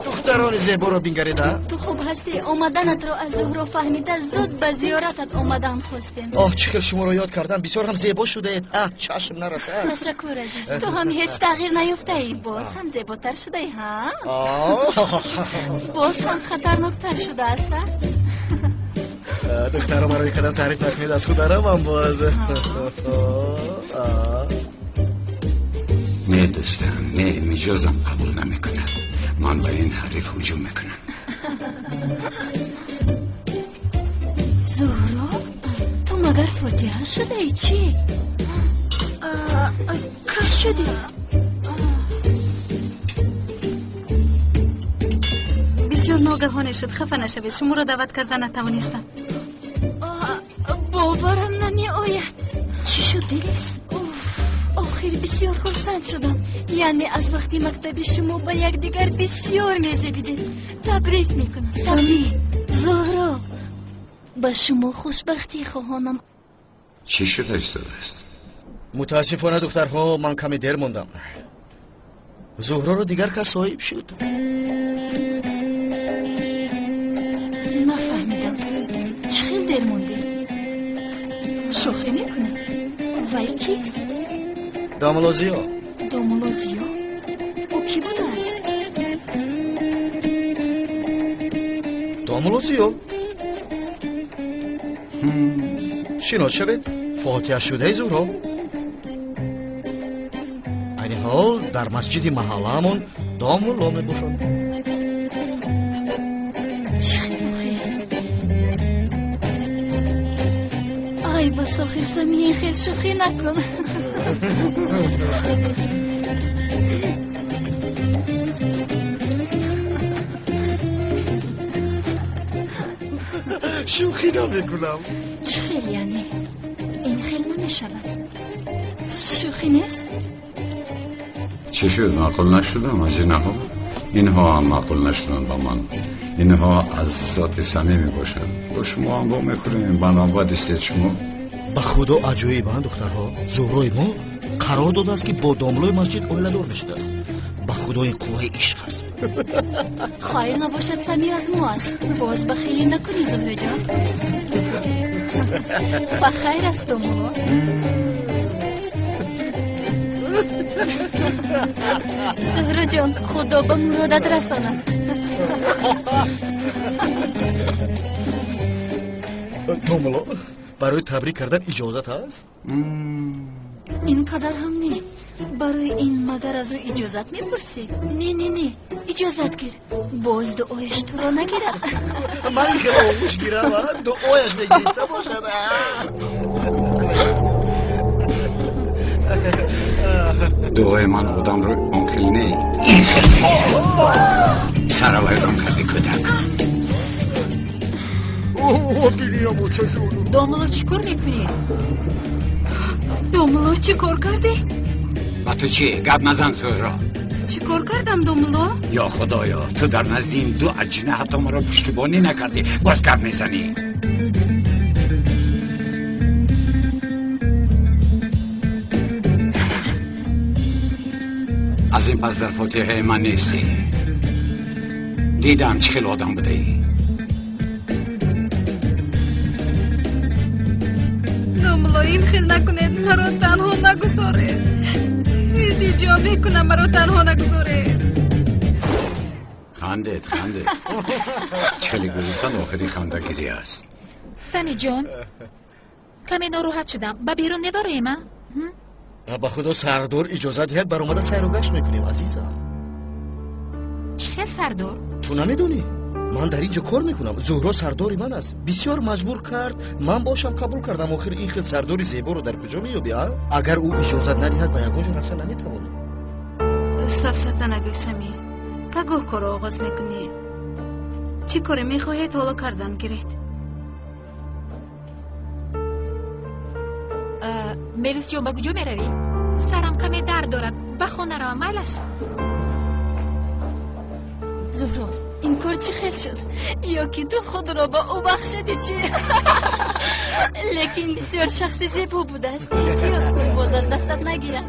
Духтарони зеборо бингарида. Ту хуб ҳастӣ? Омаданатро аз Зуҳро фаҳмида зуд ба зиёратат омадан хостем. Оҳ, чӣ хел шуморо ёд кардам. Бисёр ҳам зебо шудаед. Аҳ, чашм нарасад. Ташаккур, азиз. Ту ҳам ҳеҷ тағйир наёфтаӣ. Боз ҳам зеботар шудаӣ, ҳа? Боз ҳам хатарноктар шудааст, а? Духтаро, маро ин қадар таъриф накунед, аз худ аравам боз. Не, дӯстам, не, миҷозам қабул намекунад. Ман ба ин ҳариф ҳуҷум мекунам. Зуҳро, ту магар фотиҳа шудаӣ, чӣ? Кай шудӣ? Бисёр ногаҳоне шуд, хафа нашавед, шуморо даъват карда натавонистам. Боварам намеояд. Чӣ шуд, Дилис? Охир бисёр хурсанд шудам. Яъне аз вақти мактаби шумо ба якдигар бисёр мезебидед. Табрик мекунам. Сами, Зуҳро, ба шумо хушбахтӣ хоҳонам. Чӣ шуда истодааст? Мутаассифона, духтарҳо, ман каме дер мондам. Зуҳроро дигар кас соҳиб шуд. Нафаҳмидам, чӣ хел дер мондӣ? Шӯхӣ мекунӣ? Вай кист? Домулло Зиё. Домулло Зиё? Ӯ кӣ будааст? Домулло Зиё. Шинос шавед, фотиҳашудаи Зуҳро. Айни ҳол дар масҷиди маҳаллаамон домулло мебошад. Чӣ хел охир? Айб аст охир, Сами, ин хел шӯхӣ накун. Шӯхӣ намекунам. Чӣ хел яъне? Ин хел намешавад. Шӯхӣ нест? Чӣ шуд, маъқул нашудам аҷинаҳо? Инҳо ҳам маъқул нашуданд ба ман. Инҳо аз зоти самӣ мебошанд. Бо шумо ҳам вомехӯрем, ба навбат истед шумо. Ба худо аҷоибанд духтарҳо. Зуҳрои мо қарор додааст, ки бо домлои масҷид оиладор мешудааст. Ба худо ин қувваи ишқ аст. Хайр набошад, Сами аз мо аст. Боз бахилӣ накунӣ, Зуҳроҷон. Ба хайр аст, домуло. Зуҳроҷон, худо ба муродат расонад. Домуло, барои табрик кардан иҷозат ҳаст? Ин қадар ҳам не. Барои ин магар аз ӯ иҷозат мепурсӣ? Не, не, не, иҷозат гир. Боз дуояш туро нагирад. Ман ин хеле оғӯш гирам, дуояш мегирифта бошад. Дуои ман одамро он хел не, ин хел мегирад. Саравайрон карди кӯдак. Домуло, чӣ кор мекунед? Домуло, чӣ кор кардед? Ба ту чӣ? Гап назан, Зуҳро. Чӣ кор кардам, домуло? Ё худоё, ту дар назди ин ду аҷина ҳатто маро пуштибонӣ накардӣ, боз гап мезанӣ. Аз ин пас дар фотиҳаи ман нестӣ. Дидам чӣ хел одам будаӣ. Домуло, ин хел накунед, маро танҳо нагузоред. Илтиҷо мекунам, маро танҳо нагузоред. Хандед, хандед. Чӣ хеле гурехтан охири хандагирӣ аст. Сами ҷон, каме нороҳат шудам. Ба берун мебароем, а? Ба худо сардор иҷозат диҳад, баромада сайру гашт мекунем, азизам. Чӣ хел сардор? Ту намедонӣ? Ман дар ин ҷо кор мекунам. Зуҳро сардори ман аст. Бисёр маҷбур кард, ман бошам қабул кардам. Охир ин хел сардори зеборо дар куҷо меёбӣ, а? Агар ӯ иҷозат надиҳад, ба ягон ҷо рафта наметавонӣ. Сафсата нагӯй, Сами. Пагоҳ корро оғоз мекунӣ. Чӣ коре мехоҳед, ҳоло кардан гиред. Мелисҷон, ба куҷо меравӣ? Сарам каме дард дорад. Ба хона равам, майлаш? Зуҳро, ин кор чӣ хел шуд? Ё ки ту худро ба ӯ бахшидӣ чӣ? Лекин бисёр шахси зебо будааст. Эҳтиёт кун, боз аз дастат нагирад.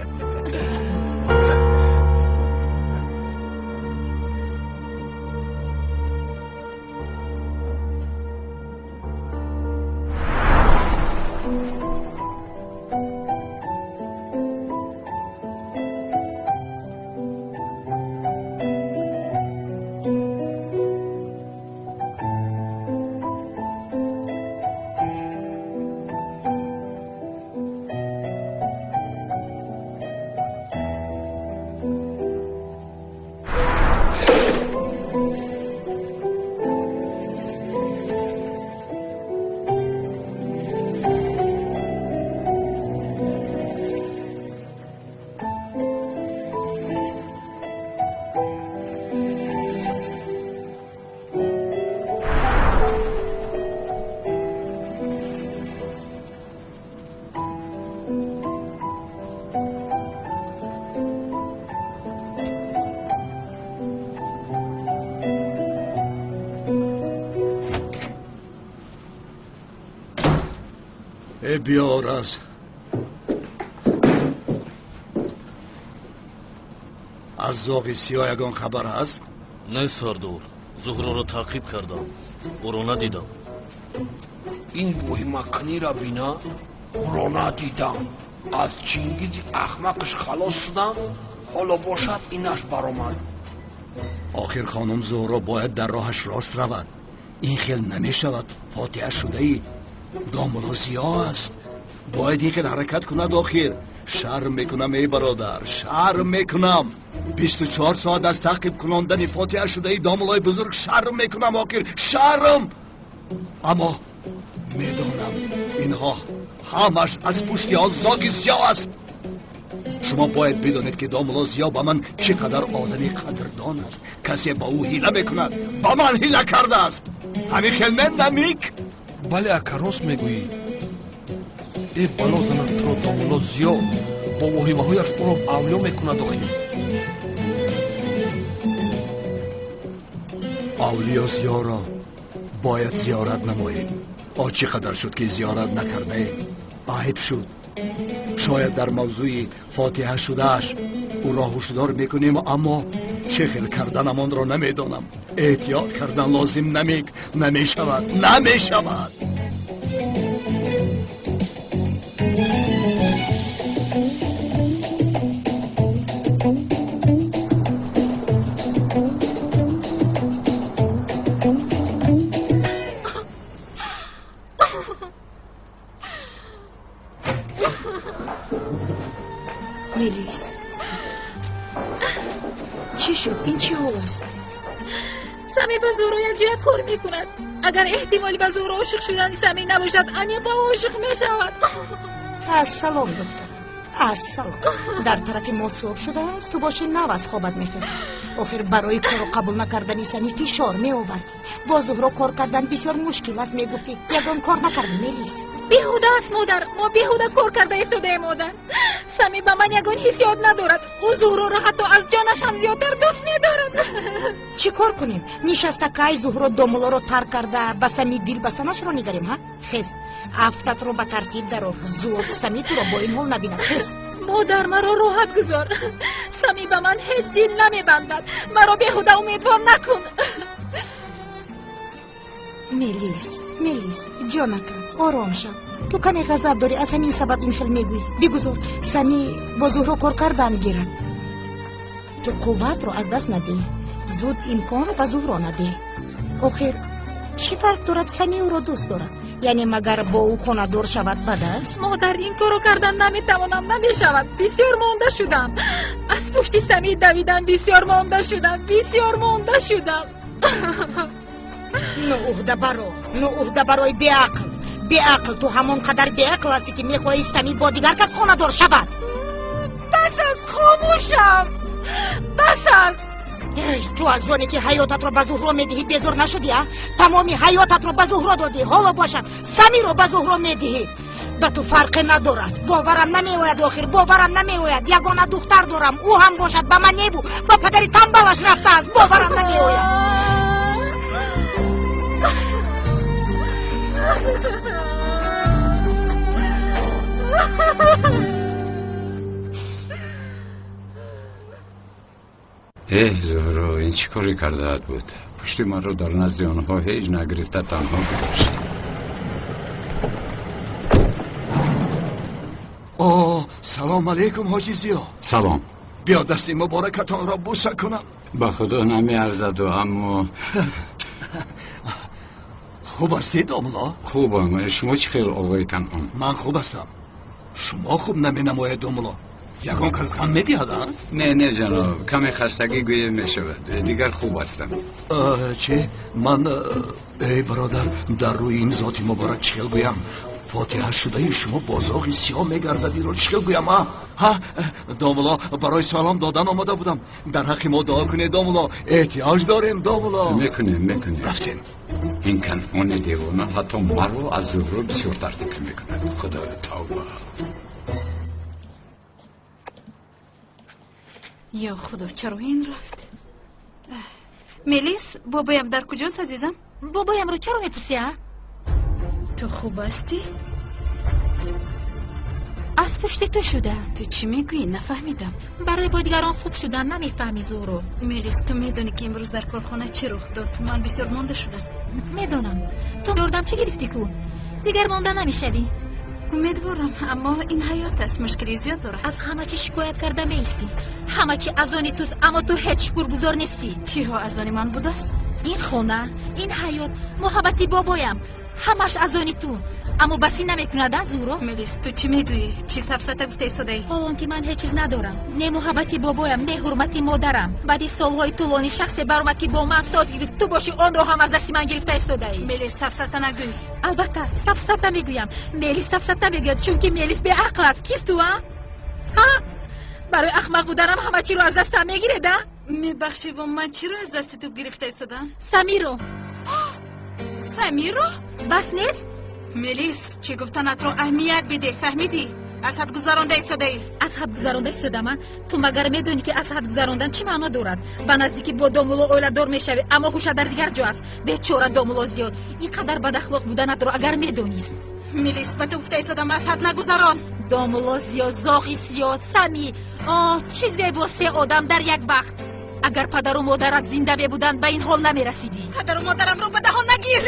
Биёр аз зоғи сиёҳ ягон хабар ҳаст? Не, сардор, Зуҳроро таъқиб кардам, ӯро надидам. Ин воҳимакунира бина, ӯро надидам. Аз Чингизи ахмақш халос шудам, ҳоло бошад инаш баромад. Охир хонум Зуҳро бояд дар роҳаш рост равад. Ин хел намешавад. Фотиҳа шудаи домуло Зиё аст. Бояд ин хел ҳаракат кунад. Охир шарм мекунам, эй бародар, шарм мекунам. 24 соат аз таъқиб кунондани фотиҳа шудаи домулои бузург шарм мекунам. Охир шарм. Аммо Медонам, инҳо ҳамаш аз пушти он зоки сиёҳ аст. Шумо бояд бидонед, ки домулло Зиё ба ман чӣ қадар одами қадрдон аст. Касе ба ӯ ҳила мекунад, ба ман ҳила кардааст. Ҳамин хел мен намик? Бале, ака, рост мегӯӣ. Э, бало занад туро домулло Зиё, бо воҳимаҳояш ӯро авлиё мекунад охир. Авлиё Зиёро бояд зиёрат намоем. О, чӣ қадар шуд, ки зиёрат накардаем. Айб шуд. Шояд дар мавзӯи фотиҳа шудааш ӯро ҳушдор мекунем, аммо чӣ хел карданамонро намедонам. Эҳтиёт кардан лозим намик. Намешавад, намешавад. Мелис, чӣ шуд? Ин чӣ ҳол аст? Сами ба Зуҳро якҷоя кор мекунад. Агар эҳтимоли ба Зуҳро ошиқ шудани Сами набошад, Аня ба ӯ ошиқ мешавад. Ассалом, духтарам, ассалом. Дар тарафи мо субҳ шудааст, ту боши нав аз хобат мехезӣ. Охир барои корро қабул накардани Сами фишор меовардӣ. Бо Зуҳро кор кардан бисёр мушкил аст, мегуфтӣ. Ягон кор накардӣ, Мелис. Беҳуда аст, модар. Мо беҳуда кор карда истодаем, модар. Сами ба ман ягон ҳиссиёт надорад. Ӯ Зуҳроро ҳатто аз ҷонаш ҳам зиёдтар дӯст медорад. Чӣ кор кунем? Нишаста кай Зуҳро домулоро тарк карда ба Сами дил бастанашро нигарем, ҳа? Хез, афтатро ба тартиб дарор. Зуд Сами туро бо ин ҳол набинад. Хез. Модар, маро роҳат гузор. Сами ба ман ҳеҷ дил намебандад. Маро беҳуда умедвор накун. Мелис, Мелис, ҷонака, ором шав. Ту каме ғазаб дорӣ, аз ҳамин сабаб ин хел мегӯӣ. Бигузор Сами бо Зуҳро кор кардан гирад. Ту қувватро аз даст надеҳ. Зуд имконро ба Зуҳро надеҳ. Охир чӣ фарқ дорад, Сами ӯро дӯст дорад? Яъне магар бо ӯ хонадор шавад бад аст? Модар, ин корро кардан наметавонам, намешавад. Бисёр монда шудам. Аз пушти Сами давидан бисёр монда шудам, бисёр монда шудам. Нӯҳдабаро, нӯҳдабарои беақл, беақл. Ту ҳамон қадар беақл ҳастӣ, ки мехоҳӣ Сами бо дигар кас хонадор шавад. Бас аст, хомӯшам, бас аст. Ту аз оне ки ҳаётатро ба Зуҳро медиҳӣ безор нашудӣ, а? Тамоми ҳаётатро ба Зуҳро додӣ, ҳоло бошад Самиро ба Зуҳро медиҳӣ. Ба ту фарқе надорад. Боварам намеояд, охир боварам намеояд. Ягона духтар дорам, ӯ ҳам бошад ба ман небу ба падари тамбалаш рафтааст. Боварам намеояд. Эҳ, Зуҳро, ин чӣ коре кардаат буд? Пушти маро дар назди онҳо ҳеҷ нагирифта танҳо гузоштӣ. О, салом алейкум, ҳоҷи Зиё. Салом. Биё дасти муборакатонро буса кунам. Ба худо намеарзаду, аммо хуб ҳастед, домулло? Хубам. Шумо чӣ хел, оғои Канъон? Ман хуб ҳастам. Шумо хуб наменамоед, домулло. Ягон кас ғам медиҳад, а? Не, не, ҷаноб, каме хастагӣ гӯя мешавад. Дигар хуб ҳастам. Чӣ? Ман, эй бародар, дар рӯи ин зоти муборак чӣ хел гӯям? Фотиҳа шудаи шумо бозоғи сиёҳ мегардад, инро чӣ хел гӯям, а? Ҳа, домулло, барои салом додан омада будам. Дар ҳаққи мо дуо кунед, домулло. Эҳтиёҷ дорем, домулло. Мекунем, мекунем. Рафтем. Ин Канъони девона ҳатто маро аз Зуҳро бисёртар фикр мекунад. Худоё, тавба. Ё худо, чаро ин рафт? Мелис, бобоям дар куҷост, азизам? Бобоямро чаро мепурсӣ, а? Ту хуб ҳастӣ? Аз пушти ту шуда. Ту чӣ мегӯӣ? Нафаҳмидам. Барои бо дигарон хуб шудан намефаҳмӣ, Зуҳро. Мелис, ту медонӣ, ки имрӯз дар корхона чӣ рух дод? Ман бисёр монда шудам. Медонам. Ту ёрдамчӣ гирифтӣ ку? Дигар монда намешавӣ. Умедворам, аммо ин ҳаёт аст, мушкили зиёд дорад. Аз ҳама чӣ шикоят карда меистӣ. Ҳама чӣ аз они туст, аммо ту ҳеҷ шукргузор нестӣ. Чиҳо аз они ман будааст? Ин хона, ин ҳаёт, муҳаббати бобоям, ҳамаш аз они ту. Аммо басӣ намекунад, а Зуҳро? Мелис, ту чӣ мегӯӣ? Чӣ сафсата гуфта истодаӣ? Ҳолон ки ман ҳеҷ чиз надорам. Не муҳаббати бобоям, не ҳурмати модарам. Баъди солҳои тӯлонӣ шахсе баромад, ки бо ман соз гирифт. Ту бошӣ, онро ҳам аз дасти ман гирифта истодаӣ. Мелис, сафсата нагӯй. Албатта, сафсата мегӯям. Мелис сафсата мегӯяд, чунки Мелис беақл аст. Кист ту, а? Ҳа? Барои ахмақ буданам ҳама чиро аз дастам мегиред, а? Мебахшӣ, во ман чиро аз дасти ту гирифта истодам? Самиро. Самиро? Бас нест? Мелис, чӣ гуфтанатро аҳамият бидеҳ, фаҳмидӣ? Аз ҳад гузаронда истодаӣ. Аз ҳад гузаронда истодам, а? Ту магар медонӣ, ки аз ҳад гузарондан чӣ маъно дорад? Ба наздикӣ бо домулло оиладор мешавӣ, аммо ҳуша дар дигар ҷо аст. Бечора домулло Зиёд, ин қадар бадахлоқ буданатро агар медонист. Мелис, ба ту гуфта истодам, аз ҳад нагузарон. Домулло Зиёд, зоғи сиёҳ, Сами. Оҳ, чӣ зебо се одам дар як вақт. Агар падару модарат зинда мебуданд, ба ин ҳол намерасидӣ. Падару модарамро ба даҳон нагир.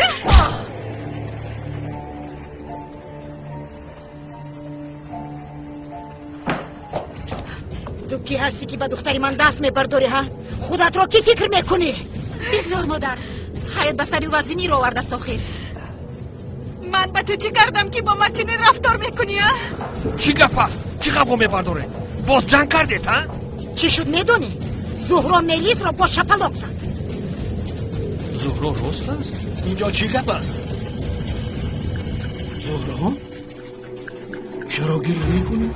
Ту кӣ ҳастӣ, ки ба духтари ман даст мебардорӣ, ҳа? Худатро кӣ фикр мекунӣ? Бигзор, модар. Ҳаёт ба сари ӯ вазниро овардааст охир. Ман ба ту чӣ кардам, ки бо ман чунин рафтор мекунӣ, а? Чӣ гап аст? Чӣ ғавғо мебардоред? Боз ҷанг кардед, а? Чӣ шуд медонӣ? Зуҳро Мелисро бо шапалоқ зад. Зуҳро рост аст? Инҷо чӣ гап аст? Зуҳро, чаро гиря мекунӣ?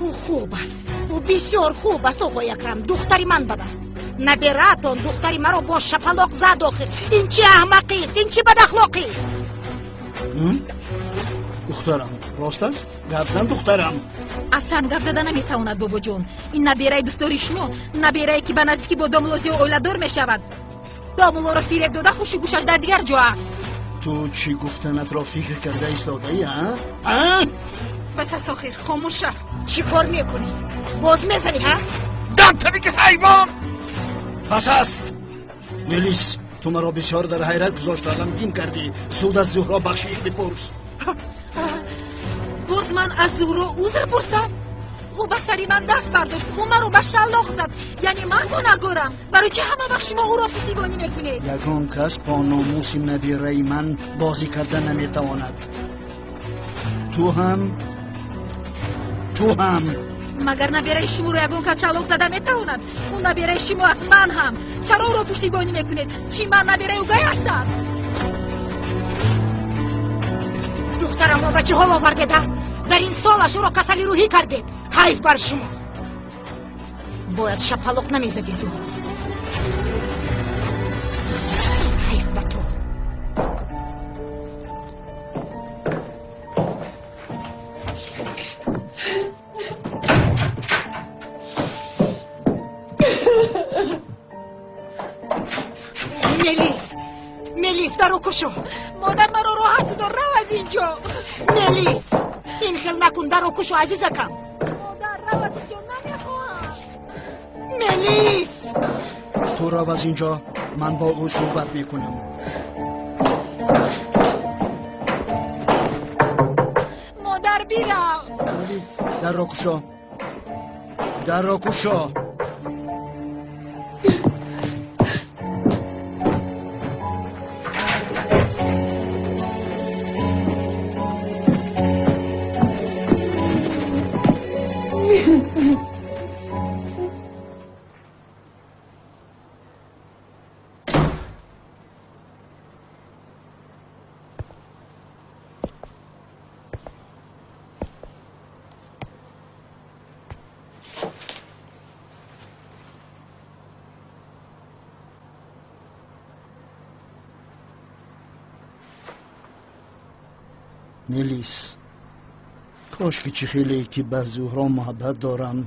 Ӯ хуб аст, ӯ бисёр хуб аст, оғои Акрам. Духтари ман бад аст. Набераатон духтари маро бо шапалоқ зад охир. Ин чӣ аҳмақист, ин чӣ бадахлоқист? Духтарам, рост аст? Гап зан, духтарам. Аз чанд гап зада наметавонад, бобоҷон. Ин набераи дӯстдори шумо, наберае, ки ба наздикӣ бо домулло Зиё оиладор мешавад. Домуллоро фиреб дода, хушу гӯшаш дар дигар ҷо аст. Ту чӣ гуфтанатро фикр карда истодаӣ, а? Бас аст охир, хомӯш шав. Чӣ кор мекунӣ? Боз мезанӣ, ҳа? Дам таби ки ҳайвон! Бас аст! Мелис, ту маро бисёр дар ҳайрат гузошта, ғамгин кардӣ. Зуд аз Зуҳро бахшиш бипурс. Боз ман аз Зуҳро узр пурсам? Ӯ ба сари ман даст бардошт, ӯ маро ба шаллоқ зад. Яъне ман гунаҳгорам? Барои чӣ ҳама вақт шумо ӯро пуштибонӣ мекунед? Ягон кас бо номуси набираи ман бозӣ карда наметавонад. Ту ҳам, ту ҳам. Магар набираи шуморо ягон кас шаллоқ зада метавонад? Ӯ набираи шумо аст, ман ҳам. Чаро ӯро пуштибонӣ мекунед? Чӣ ман набираи ӯгай ҳастам? Духтарамро ба чӣ ҳол овардед, а? Дар ин солаш ӯро касали рӯҳӣ кардед. Ҳайф бар шумо. Бояд шапалоқ намезадӣ, Зуҳро. Сад ҳайф ба ту. Мелис, Мелис, даро кушо. Модар, маро роҳат гузор, рав аз инҷо. Мелис, ин хел накун, даро кушо, азизакам. Модар, рав аз инҷо, намехоҳам. Мелис, ту рав аз инҷо, ман бо ӯ суҳбат мекунам. Модар, бирав. Мелис, дарро кушо, дарро кушо. Мелис, кош ки чӣ хеле ки ба Зуҳро муҳаббат дорам,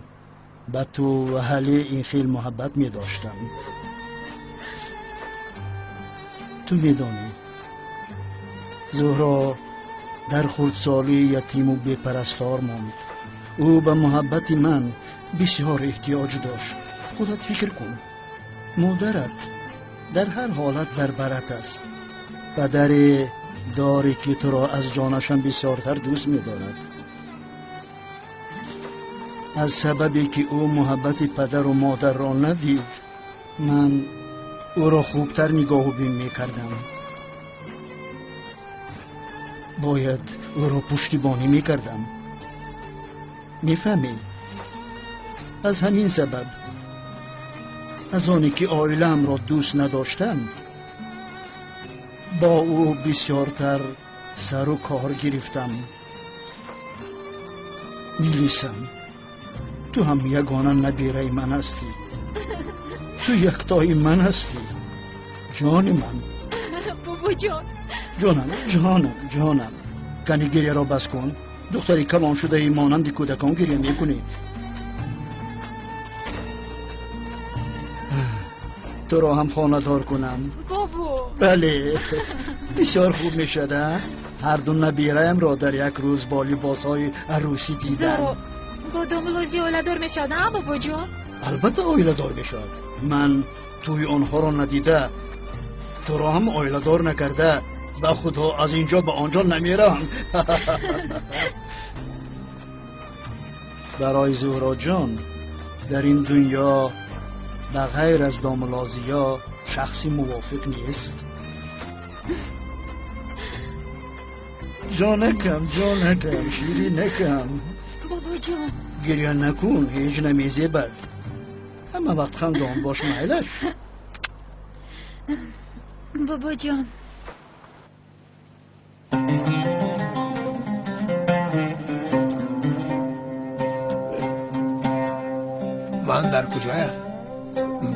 ба ту ва ҳале ин хел муҳаббат медоштам. Ту медонӣ, Зуҳро дар хурдсолӣ ятиму бепарастор монд. Ӯ ба муҳаббати ман бисёр эҳтиёҷ дошт. Худат фикр кун, модарат дар ҳар ҳолат дар барат аст. Падаре дорӣ, ки туро аз ҷонашам бисёртар дӯст медорад. Аз сабабе ки ӯ муҳаббати падару модарро надид, ман ӯро хубтар нигоҳубин мекардам. Бояд ӯро пуштибонӣ мекардам. Мефаҳмӣ? Аз ҳамин сабаб, аз оне ки оилаамро дӯст надоштам, бо ӯ бисёртар сару кор гирифтам. Мелисам, ту ҳам ягона набираи ман ҳастӣ. Ту яктои ман ҳастӣ. Ҷони ман. Бобоҷон. Ҷонам, ҷонам, ҷонам. Кани гиряро бас кун. Духтари калон шудаи монанди кӯдакон гиря мекунӣ. Туро ҳам хонадор кунам. Бобо. Бале. Бисёр хуб мешавад, а? Ҳар ду набираямро дар як рӯз бо либосҳои арӯсӣ дидам. Зоро бо домулло Зиё оиладор мешавад, а, бобоҷон? Албатта оиладор мешавад. Ман тӯи онҳоро надида, туро ҳам оиладор накарда, ба худо аз ин ҷо ба он ҷо намеравам. Барои Зуҳроҷон дар ин дунё ба ғайр аз домулло Зиё шахси мувофиқ нест. Ҷонакам, ҷонакам, ширинакам. Бобоҷон. Гиря накун, ҳеҷ намезебад. Ҳама вақт хандон бош, майлаш. Бобоҷон. Ман дар куҷоям?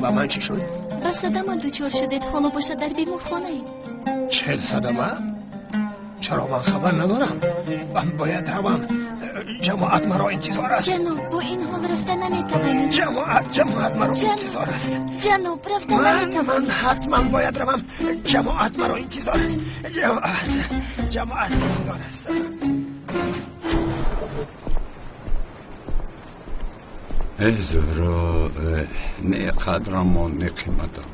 Ба ман чӣ шуд? Ба садама дучор шудед, ҳоло бошад дар беморхонаед. Чел садама? Чаро ман хабар надорам? Ман бояд равам. Ҷамоат маро интизор аст. Ҷаноб, бо ин ҳол рафта наметавонед. Ҷамоат, ҷамоат маро интизор аст. Ҷаноб, рафта наметавонед. Ман ҳатман бояд равам. Ҷамоат маро интизор аст. Ҷамоат, ҷамоат интизор аст. Э Зуҳро, не қадрамон, не қиматам.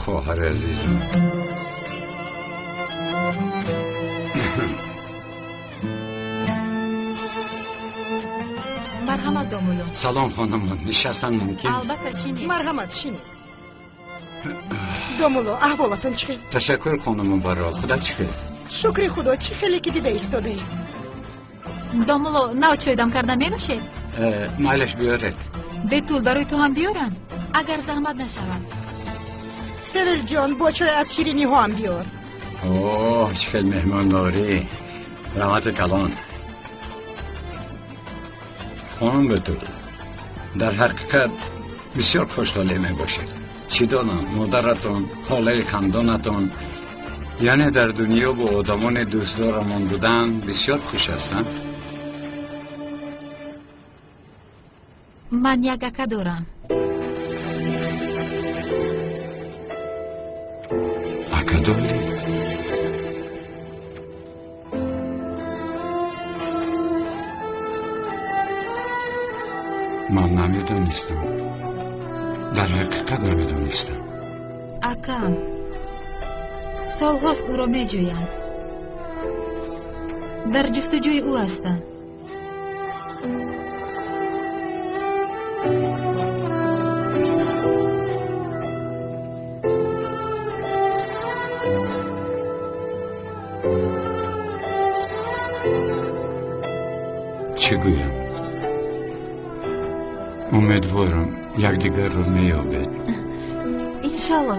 Хоҳари азизам. Марҳамат, домулло. Салом, хонумон. Нишастан мумкин? Албатта, шинед. Марҳамат, шинед. Домулло, аҳволатон чӣ хел? Ташаккур, хонуму баро. Худат чӣ хел? Шукри худо, чӣ хеле ки дида истодаем. Домулло, нав чойдам карда менӯшед? Майлаш, биёред. Бетул, барои ту ҳам биёрам, агар заҳмат нашавад. Севилҷон, бо чой аз шириниҳоам биёр. Оҳ, чӣ хел меҳмондорӣ. Раҳмати калон. Хонум Бетул, дар ҳақиқат бисёр хуштолеъ мебошед. Чӣ донам, модаратон, холаи хандонатон, яъне дар дунё бо одамони дӯстдорамон будан бисёр хуш ҳастанд. Ман як ака дорам. Ака доред? Ман намедонистам. Дар ҳақиқат намедонистам. Акам, солҳост ӯро меҷӯям. Дар ҷустуҷӯи ӯ ҳастам. Чӣ гӯям? Умедворам, якдигарро меёбед. Иншалло.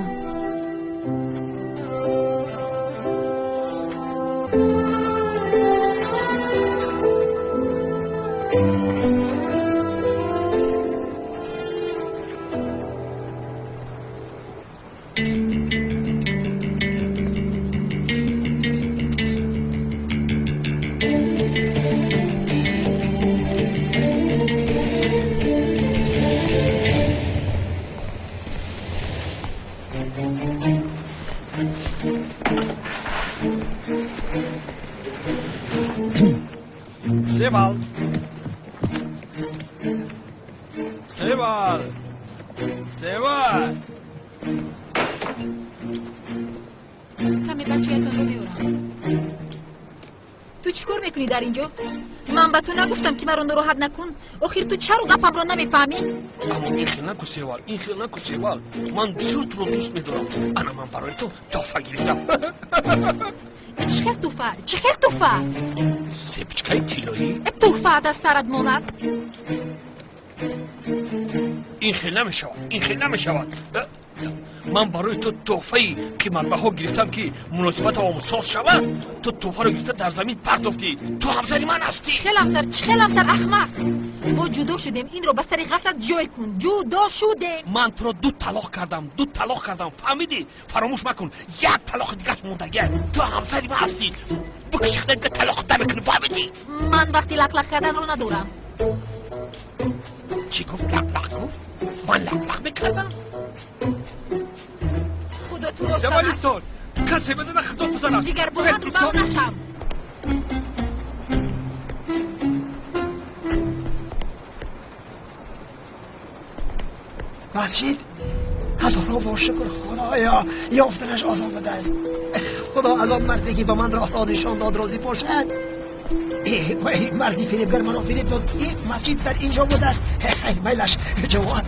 Севал! Севал! Севал! Каме баъд чоятонро меорам. Ту чӣ кор мекунӣ дар ин ҷо? Ман ба ту нагуфтам, ки маро нороҳат накун? Охир ту чаро гапамро намефаҳмӣ? Аммо ин хел наку, Севал, ин хел наку, Севал. Ман бисёр туро дӯст медорам. Ана ман барои ту тӯҳфа гирифтам. Чӣ хел тӯҳфа? Чӣ хел тӯҳфа? Цепочкаи тиллоӣ. Тӯҳфаат аз сарат монад. Ин хел намешавад, ин хел намешавад. Ман барои ту тӯҳфаи қиматбаҳо гирифтам, ки муносибатамон соз шавад. Ту тӯҳфаро гирифта дар замин партофтӣ. Ту ҳамсари ман ҳастӣ. Чӣ хел ҳамсар? Чӣ хел ҳамсар, ахмақ? Мо ҷудо шудем. Инро ба сари ғафлат ҷой кун. Ҷудо шудем. Ман туро ду талоқ кардам, ду талоқ кардам, фаҳмидӣ? Фаромӯш макун, як талоқи дигаш мондагиа. Ту ҳамсари ман ҳастӣ. Бикуши, дига талоқ намекунӣ, фаҳмидӣ? Ман вақти лақлақ карданро надорам. Чӣ гуфт? Лақлақ гуфт? Ман лақлақ мекардам? Худо туро Севалистон, касе бизана, худо бизанад. Дигар бо ман рӯбарӯ нашав. Масҷид, ҳазорҳо бор шукр, Худоё, ёфтанаш осон будааст. Худо аз он марде, ки ба ман роҳро нишон дод, розӣ бошад. Марди фиребгар маро фиреб дод. Масҷид дар ин ҷо будааст. Хайр, майлаш, ҷамоат.